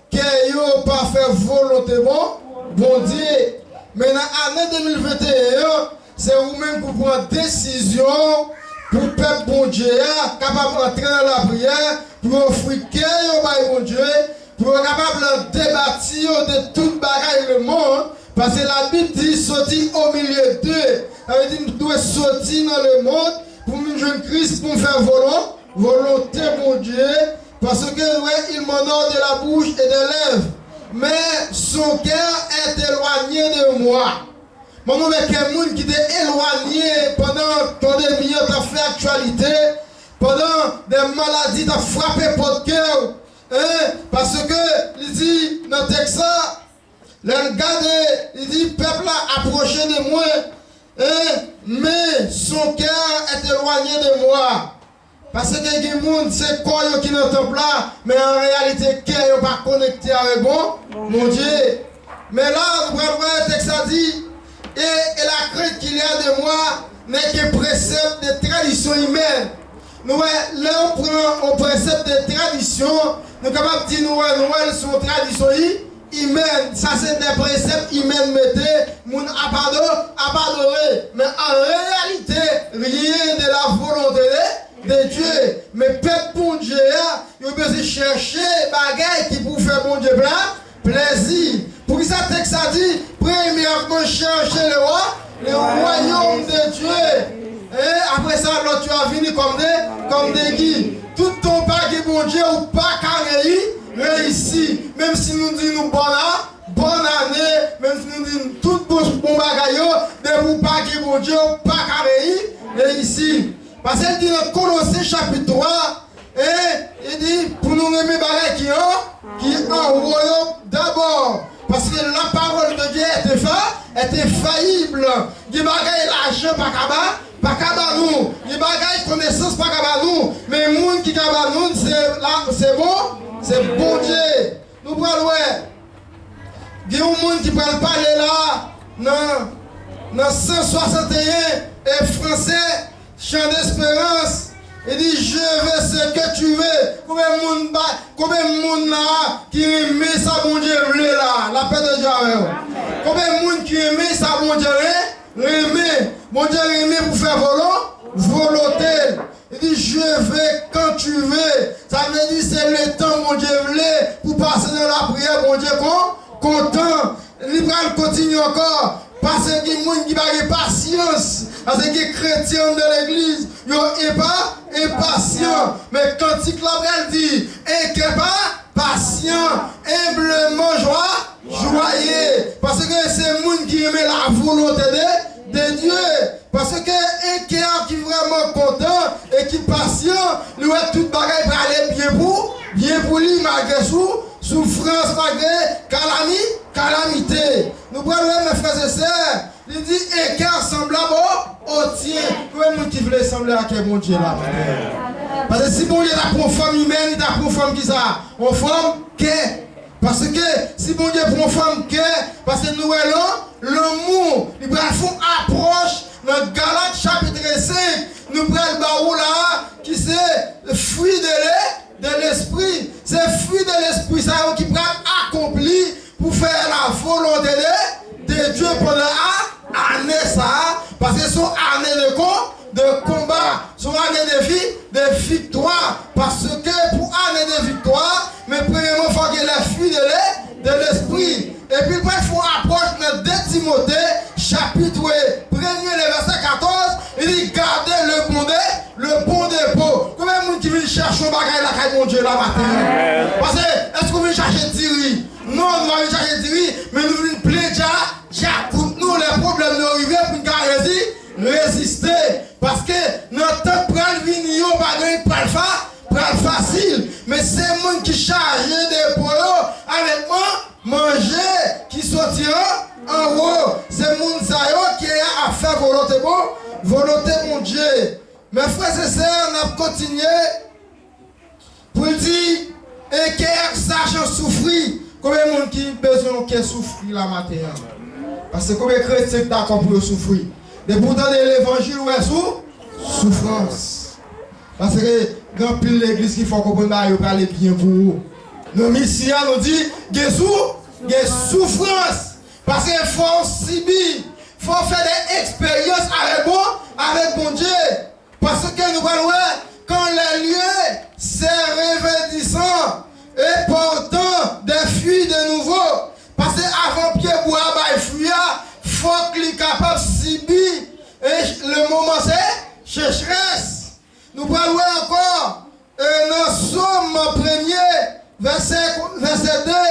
kè yo pa fè volonte bon, Bondye. Men nan ane de mil venteyen an, se ou menm pou pran desizyon pou pèp Bondye a kapab antre nan lapriyè, pou yo ofri kè yo bay Bondye, pou yo kapab debati yo de tout bagay lemonn, paske Labib di, soti o milye de, sa vle di m dwe soti nan lemonn pou m jwenn Kris, pou m fè volon-, volonte Bondye, paske nou wè, il m'honore de la bouche et des lèvres, mais son cœur est éloigné de moi. Mwen, mwen wè kè moun ki te elwanye pandan pandemi an t ap fè aktyalite, pandan de maladi t ap frape pòt kè w, en, paske li di nan tèks la, lè l gade, li di, pèp la apwoche de mwen, en, mais son cœur est éloigné de moi. Paske gen moun, se kò yo ki nan tanp la, men an reyalite, kè yo pa konekte avèk bon, Bondye. Men la, nou pral wè tèks la di, et, et la crainte qu'il y a de moi n'est qu'un précepte de tradition humaine. Nou wè, lè w pran yon prensèp de tradisyon, nou kapab di nou wè, nou wè l se yon tradisyon i-, imèn. Sa se de prensèp imèn mete, moun ap ado-, ap adore. Men an reyalite, rien de la volonté de, de Dieu. Men pèp Bondye a, yo bezwen chèche bagay ki pou fè Bondye pla-, plèzi. Poukisa tèks sa di, premyèman, chèche le wa-, le royaume de Dieu. E apre sa, lòt yo a vini kòm de, kòm degi. Toutan w pa gen Bondye, ou pa ka reyi-, reyisi. Menm si nou di nou bòn a, bòn ane, menm si nou di nou tout bon, bon bagay yo, depi w pa gen Bondye, ou pa ka reyi-, reyisi. Paske l di nan Kolose chapit twa, e, li di pou nou renmen bagay ki an, ki anwo yo dabò. Paske la parole de Dieu est infa-, est infaillible. Gen bagay lajan pa ka ba, pa ka ba nou. Gen bagay konesans pa ka ba nou. Men moun ki ka ba nou, se la, se bon, se Bondye. Nou pral wè. Gen yon moun ki pral pale la nan, nan san swasanteyen e franse, Chant d'espérance, li di, Je veux ce que tu veux. Konbyen moun ba, konbyen moun la ki renmen sa Bondye vle la? Lapè de Dye avè w. Konbyen moun ki renmen sa Bondye re-, renmen? Bondye renmen pou fè volon-, volonte l. Li di, Je veux quand tu veux. Sa vle di se letan Bondye vle pou pase nan lapriyè, Bondye kon-, kontan. Li pral kontinye ankò. Paske gen moun ki pa gen pasyans. Paske gen kretyen anndan legliz, yo enpa-, enpasyan. Men kantik la pral di, enkyèt pa, pasyan, enbleman jwa, jwaye. Paske se moun ki renmen la volonte de, de Dye. Paske en kè ki vrèman kontan e ki pasyan, li wè tout bagay prale byen pou, byen pou li, malgre sou, soufrans, malgre kalami-, kalamite. Nou pral wè, men frè e sè, li di, un cœur semblable au, au tien. Konbyen moun ki vle sanble ak kè Bondye la? Paske si Bondye ta pran fòm imèn, li ta pran fòm kisa? Yon fòm kè. Paske si Bondye pran fòm kè, paske nou wè lan-, lanmou, li pral fè yon apwòch nan Galat chapit senk, nou pral ba ou la, ki se fwi de le-, de lespri. Se fwi de lespri sa yo ki pral akonpli pou fè la volonte de, de Dye pandan a, ane sa a, paske se yon ane de kon-, de konba, se yon ane de vi-, de viktwa. Paske pou ane de viktwa, men premyèman, fò gen lè fwi de le-, de lespri. Epi l pral fè yon apwòch nan de Timote, chapit premye, le vèsè katòz, li di, Gardez le bon de-, le bon de Chache yon bagay lakay Bondye la maten an. Paske, èske w vin chache diri? Non, nou pa vin chache diri, men nou vin plen dja, djakout nou, lè pwoblèm nou rive pou n ka rezi, reziste. Paske, nan tan k pral vini yo, bagay pral fa, pral fasil. Men se moun ki chaje depo yo avèk man, manje ki soti an, anwo. Se moun sa yo ki ap fè volonte bon, volonte Bondye. Men frè e sè, n ap kontinye pou l di, e kè ak sa jan soufri. Konbyen moun ki bezwen yon kè soufri la maten an? Paske konbyen kretyen ki dakò pou yo soufri? Depi w tande levanjil, ou wè sou soufrans. Paske gen anpil legliz ki fè w konprann bagay yo prale byen pou ou. Nan misi a, nou di, gen sou, gen soufrans. Paske fò w sibi, fò w fè de eksperyans avèk bon, avèk Bondye. Paske nou pral wè, quand les lieux se reverdissant et portant des fruits de nouveau. Paske avan pyebwa a bay fwi a, fòk li kapab sibi, e le moman se sechrès. Nou pral wè ankò, e nan Sòm premye, vèsè, vèsè de,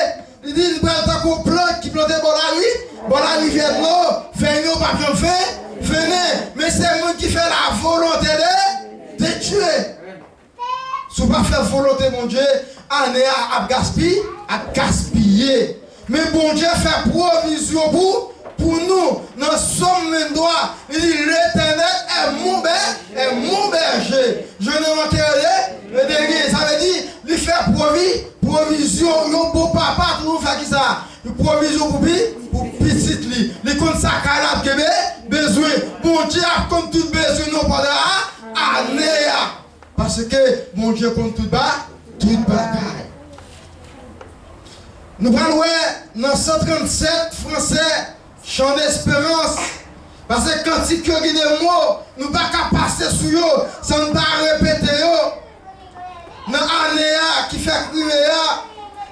li di, li pral tankou plant ki plante bò lari, bò larivyè dlo, fèy yo p ap janm fen, fennen. Men se moun ki fè la volonte de, de Dye. Si w pa fè volonte Bondye, ane a ap gaspi, ap gaspiye. Men Bondye fè pwovizyon pou, pou nou. Nan Sòm venntwa, li di, L'Éternel est mon ber-, est mon berger. Je ne manquerai de, de rien. Sa vle di, li fè pwovi, pwovizyon. Yon bon papa toujou fè kisa? Li pwovizyon pou pi, pou pitit li. Li konn sa kay la ap genbe, bezwen. Bondye ap konn tout bezwen nou pandan a, ane a. Paske Bondye konn tout ba, tout bagay. Nou pral wè nan san trannsèt fransè, Chant d'espérance. Paske kantik yo gen de mo, nou pa ka pase sou yo, san n pa repete yo. Nan ane a ki fèk rive a,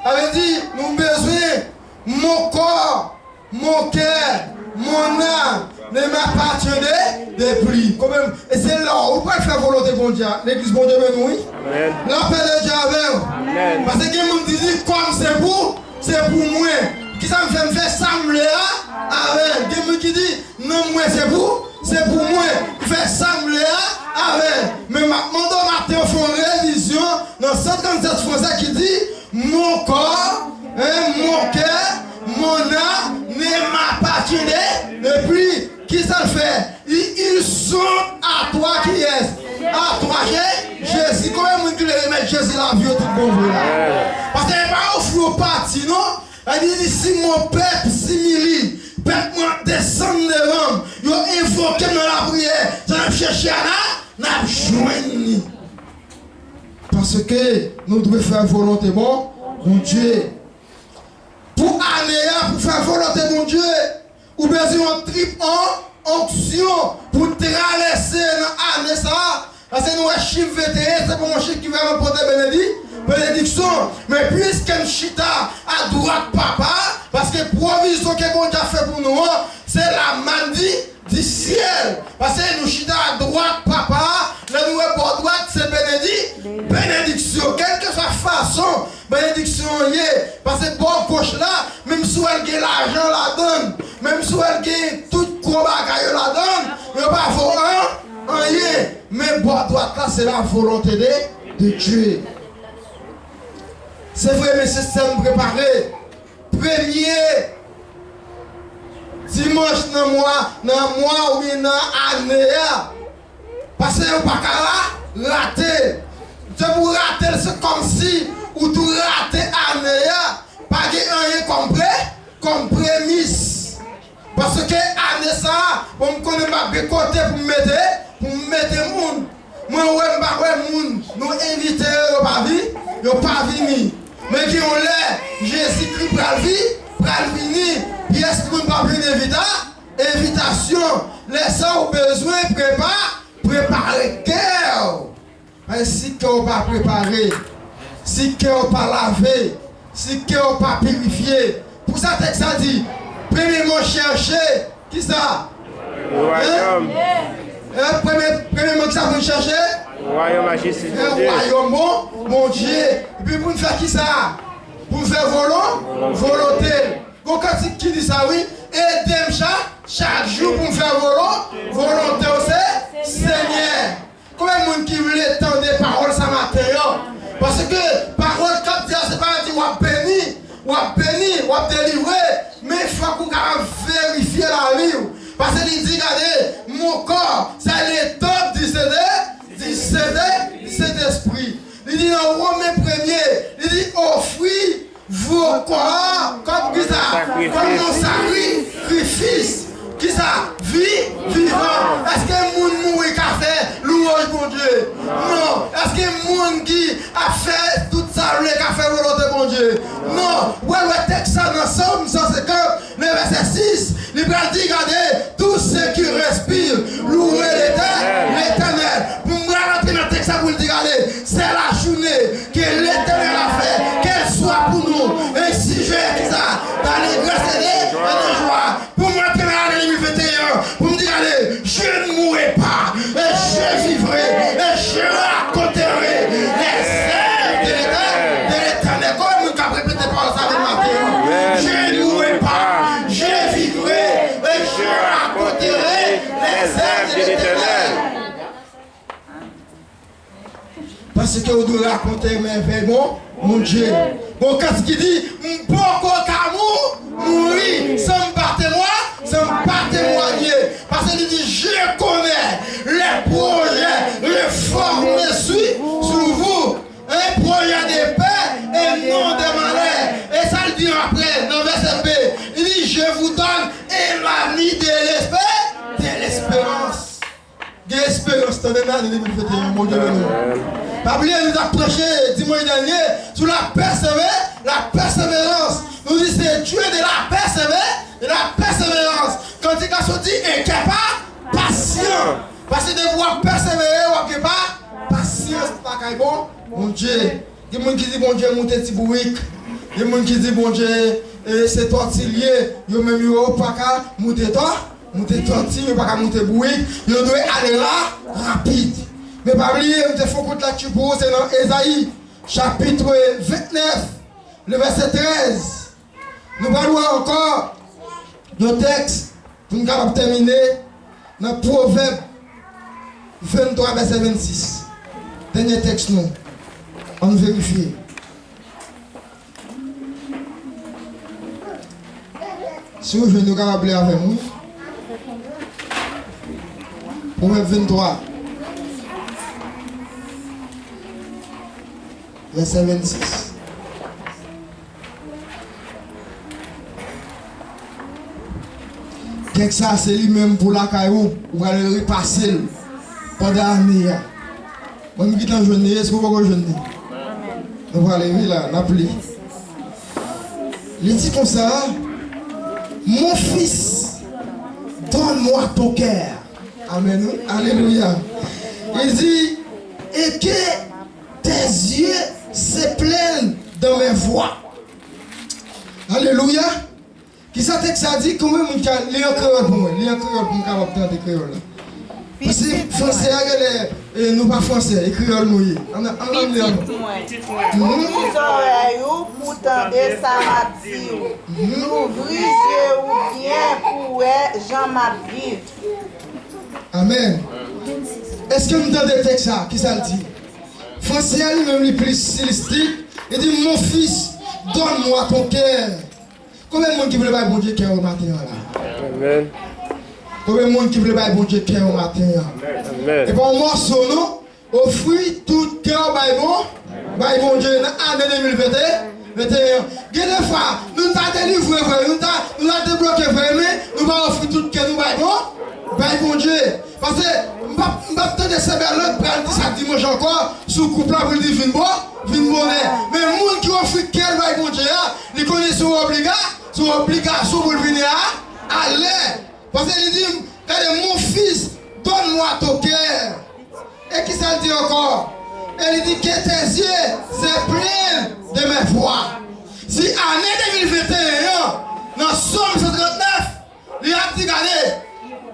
sa vle di nou bezwen mon corps, mon cœur, mon âme ne m'appartiennent plus. Konbyen, e se la ou pral fè volonte Bondye a. Legliz, Bondye beni w, wi. Amèn. Lapè de Dye avè w. Amèn. Paske gen moun ki di, kò m se pou, se pou mwen. Kisa m fè? M fè sa m vle a avè l. Gen moun ki di, non, mwen se pou, se pou mwen. M fè sa m vle a avè l. Men m ap mande w maten an, fè yon revizyon nan san trannsèt fransè ki di, mon corps, hein, mon cœur, mon âme ne m'appartiennent plus. Kisa l fè? Ils, ils sont à toi, qui est? À toi, Jé-, Jésus. Konbyen moun ki vle remèt Jezi lavi yo tout bon vre la? Paske e pa yon fwi yon pati, non. Li di, si mon peuple s'humilie, pèp mwen desann devan m, yo envoke m nan lapriyè, sa n ap chèche a la, n ap jwenn li. Paske nou dwe fè volonte bon, Bondye. Pou ane a, pou fè volonte Bondye, ou bezwen yon trip on, onksyon pou travèse nan ane sa a. Paske nou wè chif venteyen, se pou yon chif ki vrèman pote benedi-, benediksyon. Men piske n chita adwat Papa a, paske pwovizyon ke Bondye ap fè pou nou an, se la manna di syèl. Paske nou chita adwat Papa a, lè nou wè bò dwat, se benedi-, benediksyon. Kèlkeswa fason benediksyon an ye, paske bò goch la, menm si w wè l gen lajan ladan l, menm si w wè l gen tout gwo bagay yo ladan l, yo pa vo an, anyen. Men bò dwat la, se la volonte de, de Dye. Se vre, men se sa m prepare. Premye dimanch nan mwa, nan mwa oubyen nan ane a. Paske yo pa ka ra-, rate. Depi w rate l, se kòmsi ou tou rate ane a. Pa gen anyen kòm pre-, kòm premis. Paske ane sa a, bon, m konnen m ap gen kote pou m mete, pou m mete moun. Mwen wè m pa wè moun. Nou envite yo, yo pa vi-, yo pa vini. Men gen yon lè, Jezikri pral vi-, pral vini. Pyès moun p ap jwenn envita-, envitasyon. Lè sa a, ou bezwen prepa-, prepare kè w. Paske si kè w pa prepare, si kè w pa lave, si kè w pa pirifye, pou sa tèks la di, premyèman chèche, kisa? Le royaume. Hein? Hein? Premye, premyèman kisa pou n chèche? Wayòm ak jistis Bondye. Wayòm Bon, Bondye. Epi pou n fè kisa? Pou n fè volon, volonte l. Gon kantik ki di sa, wi. Ede m chak, chak jou pou m fè volon, volonte w se Senyè. Konbyen moun ki vle tande pawòl sa maten an? Paske pawòl k ap di a, se pa di w ap beni, w ap beni, w ap delivre, men fòk ou kapab verifye lavi w. Paske li di, gade, mon corps, c'est le temple du Saint-, du Saint-, du Saint-Esprit. Li di nan Women premye, li di ofri vo kò a kòm kisa? Kòm yon sakrifis. Kisa? Vi vivan. Èske moun mouri ka fè louwanj Bondye? Non. Èske moun ki ap fè tout sa l vle ka fè volonte Bondye? Non. Ou pral wè tèks sa nan Sòm san senkant, le vèsè sis, li pral di, gade, tout ce qui respire, louez l'Éternel, l'Éternel. Pou m pral antre nan tèks sa pou l di, gade, c'est la journée que l'Éternel a fait, qu'elle soit pour nous un sujet, kisa? D'allégresse et de, et de joie. Pou m antre nan ane de mil venteyen an, pou m di, gade, je ne mourrai pas, et je vivrai, et je raconterai les œuvres de l'Éternel, de l'Éternel. Konbyen moun k ap repete pawòl sa menm maten an? Je ne mourrai pas, je vivrai, et je raconterai les œuvres de l'Éternel. Paske ou dwe rakonte mèvèy Bon, Bondye. Gon kantik ki di, m poko ka mou, mouri san m pa temwa, san m pa temwanye. Paske li di, je connais les projets que je forme sur, sur vous, un projet de paix et non de malheur. E sa l di apre, nan vèsè B, li di, je vous donne un avenir de l'espé-, de l'espérance. Gen esperans, tande nan ane de mil venteyen an, Bondye beni w. Pa bliye, nou t ap preche dimanch dènye sou la pèseve-, la pèseverans. Nou di se Dieu de la pèseve-, de la persévérance. Kantik la sot di, e kè pa, pasyan. Paske depi w ap pèsevere, w ap gen pa, pasyans lakay Bon, Bondye. Gen moun ki di Bondye moute ti bourik. Gen moun ki di Bondye, e, se tòti l ye. Yo menm yo pa ka moute tò-, moute tòti, yo pa ka moute bourik. Yo dwe ale la, rapid. Men pa bliye, m te fè yon kout lekti pou ou, se nan Ezayi, chapit vennèf, le vèsè trèz. Nou pral wè ankò yon tèks pou n kapab tèmine nan Pwovèb venntwa, vèsè vennsis. Dènye tèks nou. Ann verifye. Si w jwenn, ou kapab li avè m, wi. Pwovèb venntwa, vèsè vennsis. Tèks sa a se li menm pou lakay ou, ou pral repase l pandan ane a. Mwen, m gentan jwenn li, èske w poko jwenn li? Nou prale, wi, la, n ap li. Li di konsa, mon fils, donne-moi ton cœur. Amèn, wi. Alelouya. Il dit, et que tes yeux se plaignent de mes voies. Alelouya. Kisa tèks sa di? Konbyen moun ka li an kreyòl pou mwen? Li an kreyòl pou m kapab tande kreyòl la. Paske franse a genlè, e, nou pa franse, e kreyòl nou ye. Ann, ann, ann li an. Pitit mwen, ouvri zòrèy ou pou tande sa m ap di w. Louvri je ou byen pou wè jan m ap viv. Amèn. Èske m tande tèks sa? Kisa l di? Franse a li menm li plis stilistik. Li di, mon fils, donne-moi ton cœur. Konbyen moun ki vle bay Bondye kè yo maten an la? Amèn. Konbyen moun ki vle bay Bondye kè yo maten an? Amèn. E pa yon mòso non. Ofri tout kè w bay Bon, bay Bondye nan ane de mil venteyen, venteyen an. Gen de fwa, nou ta delivre vre, nou ta, nou ta debloke vre, men nou pa ofri tout kè nou bay Bon, bay Bondye. Paske m p ap, m p ap tande sè Berlande pral di sa dimanch ankò sou koup la pou l di vin bon, vin bonè. Men moun ki ofri kè l bay Bondye a, li konnen se yon obliga-, se yon obligasyon pou l vini a, alè. Paske li di, gade, mon fils, donne-moi ton cœur. E kisa l di ankò? E li di, que tes yeux se plaignent de mes voies. Si ane de mil venteyen an, nan Sòm san trannèf, li ap di, gade,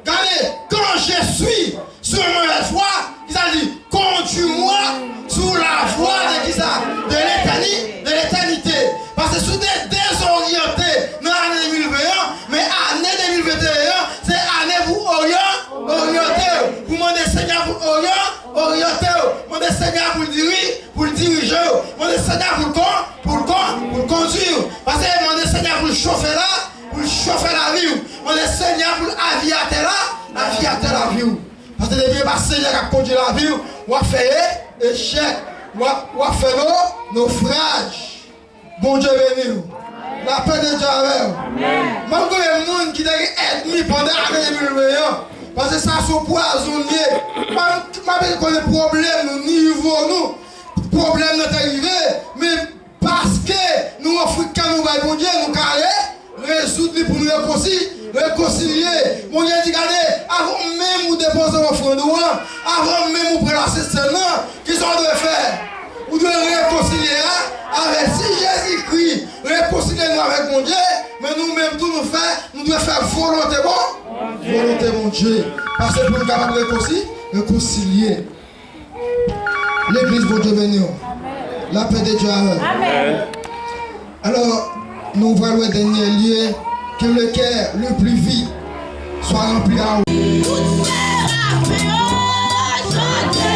gade, quand je suis sur mes voies, kisa l di? Conduis-moi sur la voie de kisa? De l'éterni-, de l'éternité. Paske si w te dezoryante nan ane de mil ven an, men ane de mil venteyen an, se ane pou oryan-, oryante w. Pou mande Senyè pou oryan-, oryante w. Mande Senyè pou l diri-, pou l dirije w. Mande Senyè pou l kon-, pou l kon-, pou l kondui w. Paske mande Senyè pou l chofe la, pou l chofe lavi w. Mande Senyè pou l avyatè la, avyatè lavi w. Paske depi e pa Senyè k ap kondui lavi w, w ap fè e-, echèk, w ap, w ap fè no-, nofraj. Bondye beni w. Lapè de Dye avè w. Amèn. M ap konbyen moun ki te gen ènmi pandan ane de mil ven an. Paske sa se yon pwazon l ye. M ap, m ap konnen pwoblèm nou, nivo nou. Pwoblèm nan te rive, men paske nou ofri kè nou bay Bondye, nou ka re-, rezoud li pou nou rekonsi-, rekonsilye. Bondye di, gade, avan menm ou depoze ofrann ou an, avan menm ou pran lasent sèn nan, kisa w dwe fè? Ou dwe rekonsilye a avèk si Jezikri rekonsilye nou avèk Bondye, men nou menm tou nou fè, nou dwe fè volonte Bon-, volonte Bondye. Paske pou nou kapab rekonsi-, rekonsilye. Legliz, Bondye beni w. Lapè de Dye avè w. Amèn. Alò, nou pral wè dènye lye, que le cœur le plus vif soit rempli à Tout serafen yo chante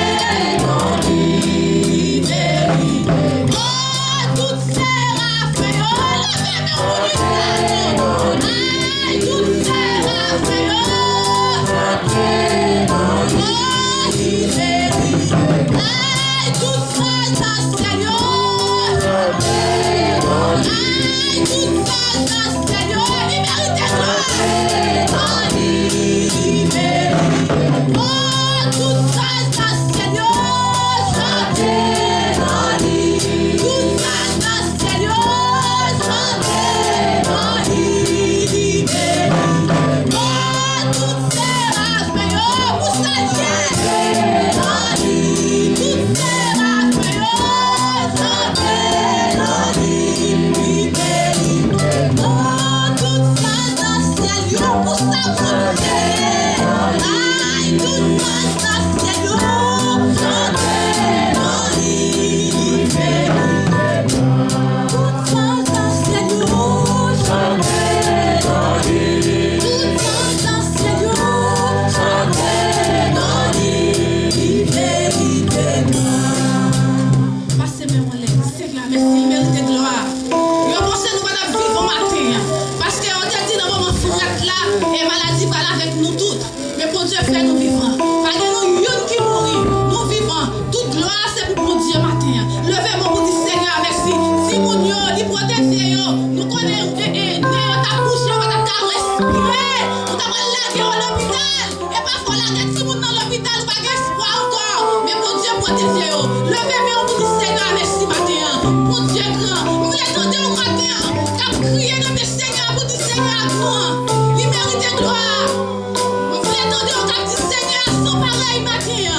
non li merite. Oh, tout serafen yo leve men pou li sa non. Ay, tout serafen yo chante non li merite. Ay, tout serafen Pase men w anlè, di Senyè a mèsi, li merite glwa. Yo panse nou pa t ap vivan maten an, paske yo te di nan moman frat la, e maladi pral avèk nou tout. Men Bondye fè nou vivan. Pa gen nou youn ki mouri, nou vivan. Tout glwa se pou Bondye maten an. Leve men w pou di Senyè a mèsi. Timoun yo, li pwoteje yo. Nou konnen, e, e, nen yo t ap bouje, yo pa t ap ka respire. Ou ta pral lage yo lopital. E pafwa w lage timoun nan lopital, ou pa gen espwa ankò. Men Bondye pwoteje yo. Leve men w pou di Senyè a mèsi maten an. Bondye gran. M vle tande w maten an k ap kriye nan men Senyè a pou di Senyè a gran. Li merite glwa. M vle tande w k ap di Senyè a san parèy maten an.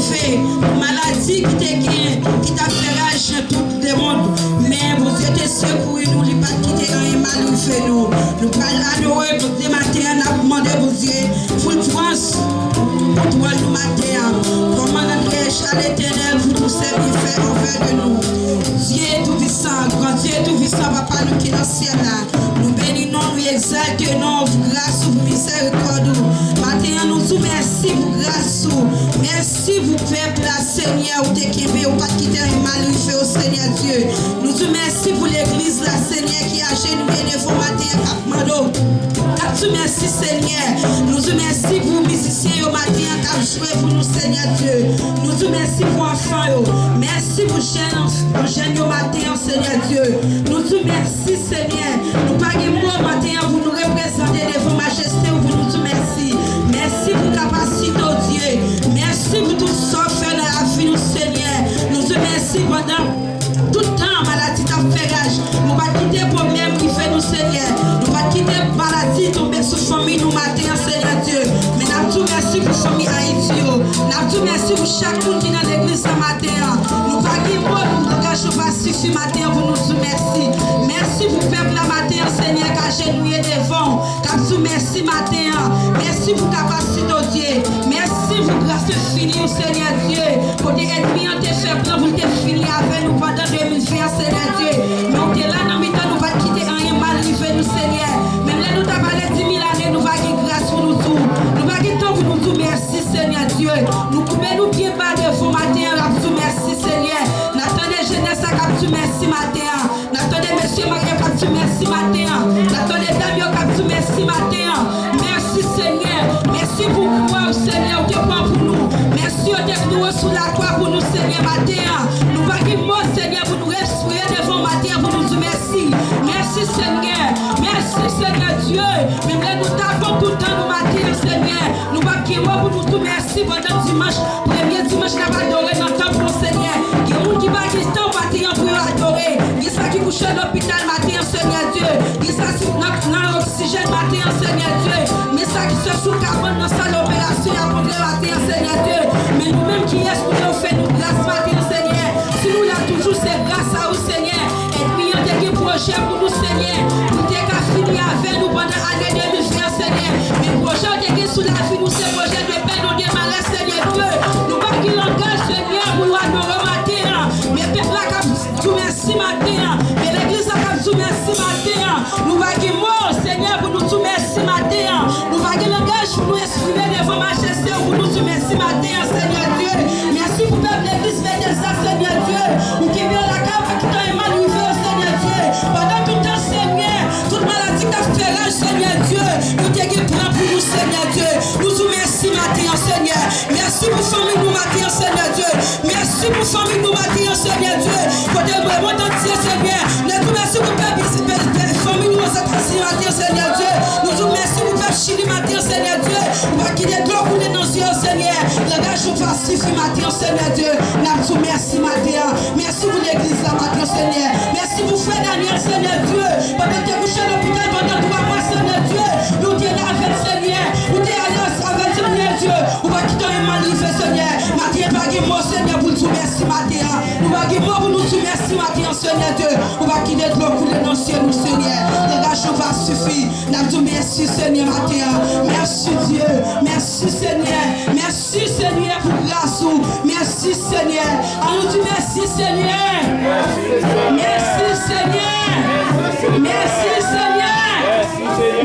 rive, pou maladi ki te gen, ki t ap fè raj nan tout lemonn. Men Bondye te sekouri nou, li pa t kite anyen mal rive nou. Nou pral adore Bondye maten an, n ap mande Bondye pou l pran kontwòl nou maten an. Kòmandan krèch a Letènèl pou tou sèvifè anvè de nou. Dye toupisan, gran Dye toupisan, Papa nou ki nan syèl la, nou beni non, nou egzalte non, pou gras ou, pou mizèrikòd ou. Maten an, nou di w mèsi pou gras ou. Mèsi pou pèp la, Senyè, ou te kenbe, ou pa t kite anyen mal rive yo, Senyè Dye. Nou di w mèsi pou legliz la, Senyè, ki ajenouye devan w maten an, k ap mande w, k ap di w mèsi, Senyè. Nou di w mèsi pou mizisyen yo maten an, k ap jwe pou nou, Senyè Dye. Nou di w mèsi pou anfan yo. Mèsi pou jèn, jèn yo maten an, Senyè Dye. Nou di w mèsi, Senyè. Nou pa gen mo maten an pou nou reprezante devan majeste w, pou nou di w mèsi. Mèsi pou kapasite w, Dye. Mèsi pou tout sa w fè nan lavi nou, Senyè. Nou di w mèsi pandan tout tan maladi t ap fè raj. Nou pa t kite pwoblèm rive nou, Senyè. Nou pa t kite maladi tonbe sou fanmi nou maten an, Senyè Dye. Men n ap di w mèsi pou fanmi Ayiti yo. N ap di w mèsi pou chak moun ki nan legliz sa maten an. Nou pa gen mo, nou langaj nou pa sifi maten an pou nou di w mèsi. Mèsi pou pèp la maten an, Senyè, k ajenouye devan w, k ap di w mèsi maten an. Mèsi pou kapasite w, Dye. Mèsi pou gras enfini w, Senyè Dye. Kote ènmi an te fè plan pou l te fini avè nou pandan de mil ven an, Senyè Dye. Men w te la nan mitan nou, pa t kite anyen mal rive nou, Senyè. Menm lè nou ta pale di mil ane, nou va gen gras pou nou di w. Nou va gen tan pou nou di w mèsi, Senyè Dye. Nou koube nou byen ba devan w maten an, n ap di w mèsi, Senyè. N ap tande jenès la k ap di w mèsi maten an. N ap tande mesye marye k ap di mèsi maten an. N ap tande dam yo k ap di mèsi maten an. Mèsi, Senyè. Mèsi pou kwa w, Senyè, ou te pran pou nou. Mèsi, yo te kloure sou lakwa pou nou, Senyè, maten an. Nou pa gen mo, Senyè, pou nou respire devan w maten an, pou nou di mèsi. Mèsi, Senyè. Mèsi, Senyè Dye. Menm lè nou ta pran tout tan nou maten an, Senyè, nou p ap gen mo pou nou di mèsi pandan dimanch. Premye dimanch n ap adore nan tanp ou, Senyè. Gen moun ki pa gen tan maten an pou yo adore. Gen sa ki kouche lopital maten an, Senyè Dye. Gen sa ki nan, nan oksijèn maten an, Senyè Dye. Men sa ki se sou kabann nan sal operasyon y ap antre maten an, Senyè Dye. Men nou menm, kiyès pou te ofè nou gras maten an, Senyè? Si nou la toujou, se gras a ou, Senyè. Ènmi an te gen pwojè pou nou, Senyè, pou te ka fini avè nou pandan ane de mil ven an, Senyè. Men pwojè w te gen sou lavi nou, se pwojè de pèn, de malè, Senyè Dye. Nou pa gen langaj, Senyè, pou nou adore w maten an. Men pèp la k ap di w mèsi maten an. Men legliz la k ap di w mèsi maten an. Nou pa gen mo, Senyè, pou nou di w mèsi maten an. Nou pa gen langaj pou nou eksprime devan majeste w, pou nou di w mèsi maten an, Senyè Dye. Mèsi pou pèp legliz Betèzda, Senyè Dye. Ou kenbe yo lakay, ou pa kite anyen mal rive yo, Senyè Dye. Pandan tout tan, Senyè, tout maladi k ap fè raj, Senyè Dye, yo te gen plan pou nou, Senyè Dye. Nou di w mèsi maten an, Senyè. Mèsi pou fanmi nou maten an, Senyè Dye. Mèsi pou fanmi nou maten an, Senyè Dye. Kote lemonn antye, Senyè. Nou di w mèsi pou pèp, pèp, pèp, fanmi nou Ozetazini maten an, Senyè Dye. Nou di w mèsi pou pèp Chili maten an, Senyè Dye. Ou pa kite dlo koule nan zye yo, Senyè. Langaj nou pa sifi maten an, Senyè Dye. N ap di w mèsi maten an. Mèsi pou legliz la maten an, Senyè. Mèsi pou frè Daniel, Senyè Dye. Pandan l te kouche lopital pandan twa mwa, Senyè Dye, nou te la avè l, Senyè. Ou te ale avè l, Senyè Dye. Ou pa kite anyen mal rive, Senyè. Maten an, pa gen mo, Senyè, pou n di w mèsi maten an. Nou pa gen mo pou nou di w mèsi maten an, Senyè Dye. Ou pa kite dlo koule nan zye nou, Senyè. Langaj nou pa sifi. N ap di w mèsi, Senyè, maten an. Mèsi, Dye. Mèsi, Senyè. Mèsi, Senyè, pou gras ou. Mèsi, Senyè. An nou di mèsi, Senyè. Mèsi, Senyè. Mèsi, Senyè.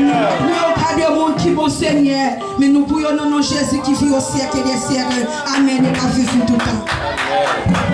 Nou priye w pa de moun ki bon, Senyè, men nou priye w nan non Jezi ki viv au siècle des siècles. Amèn. E k ap viv pou tout tan.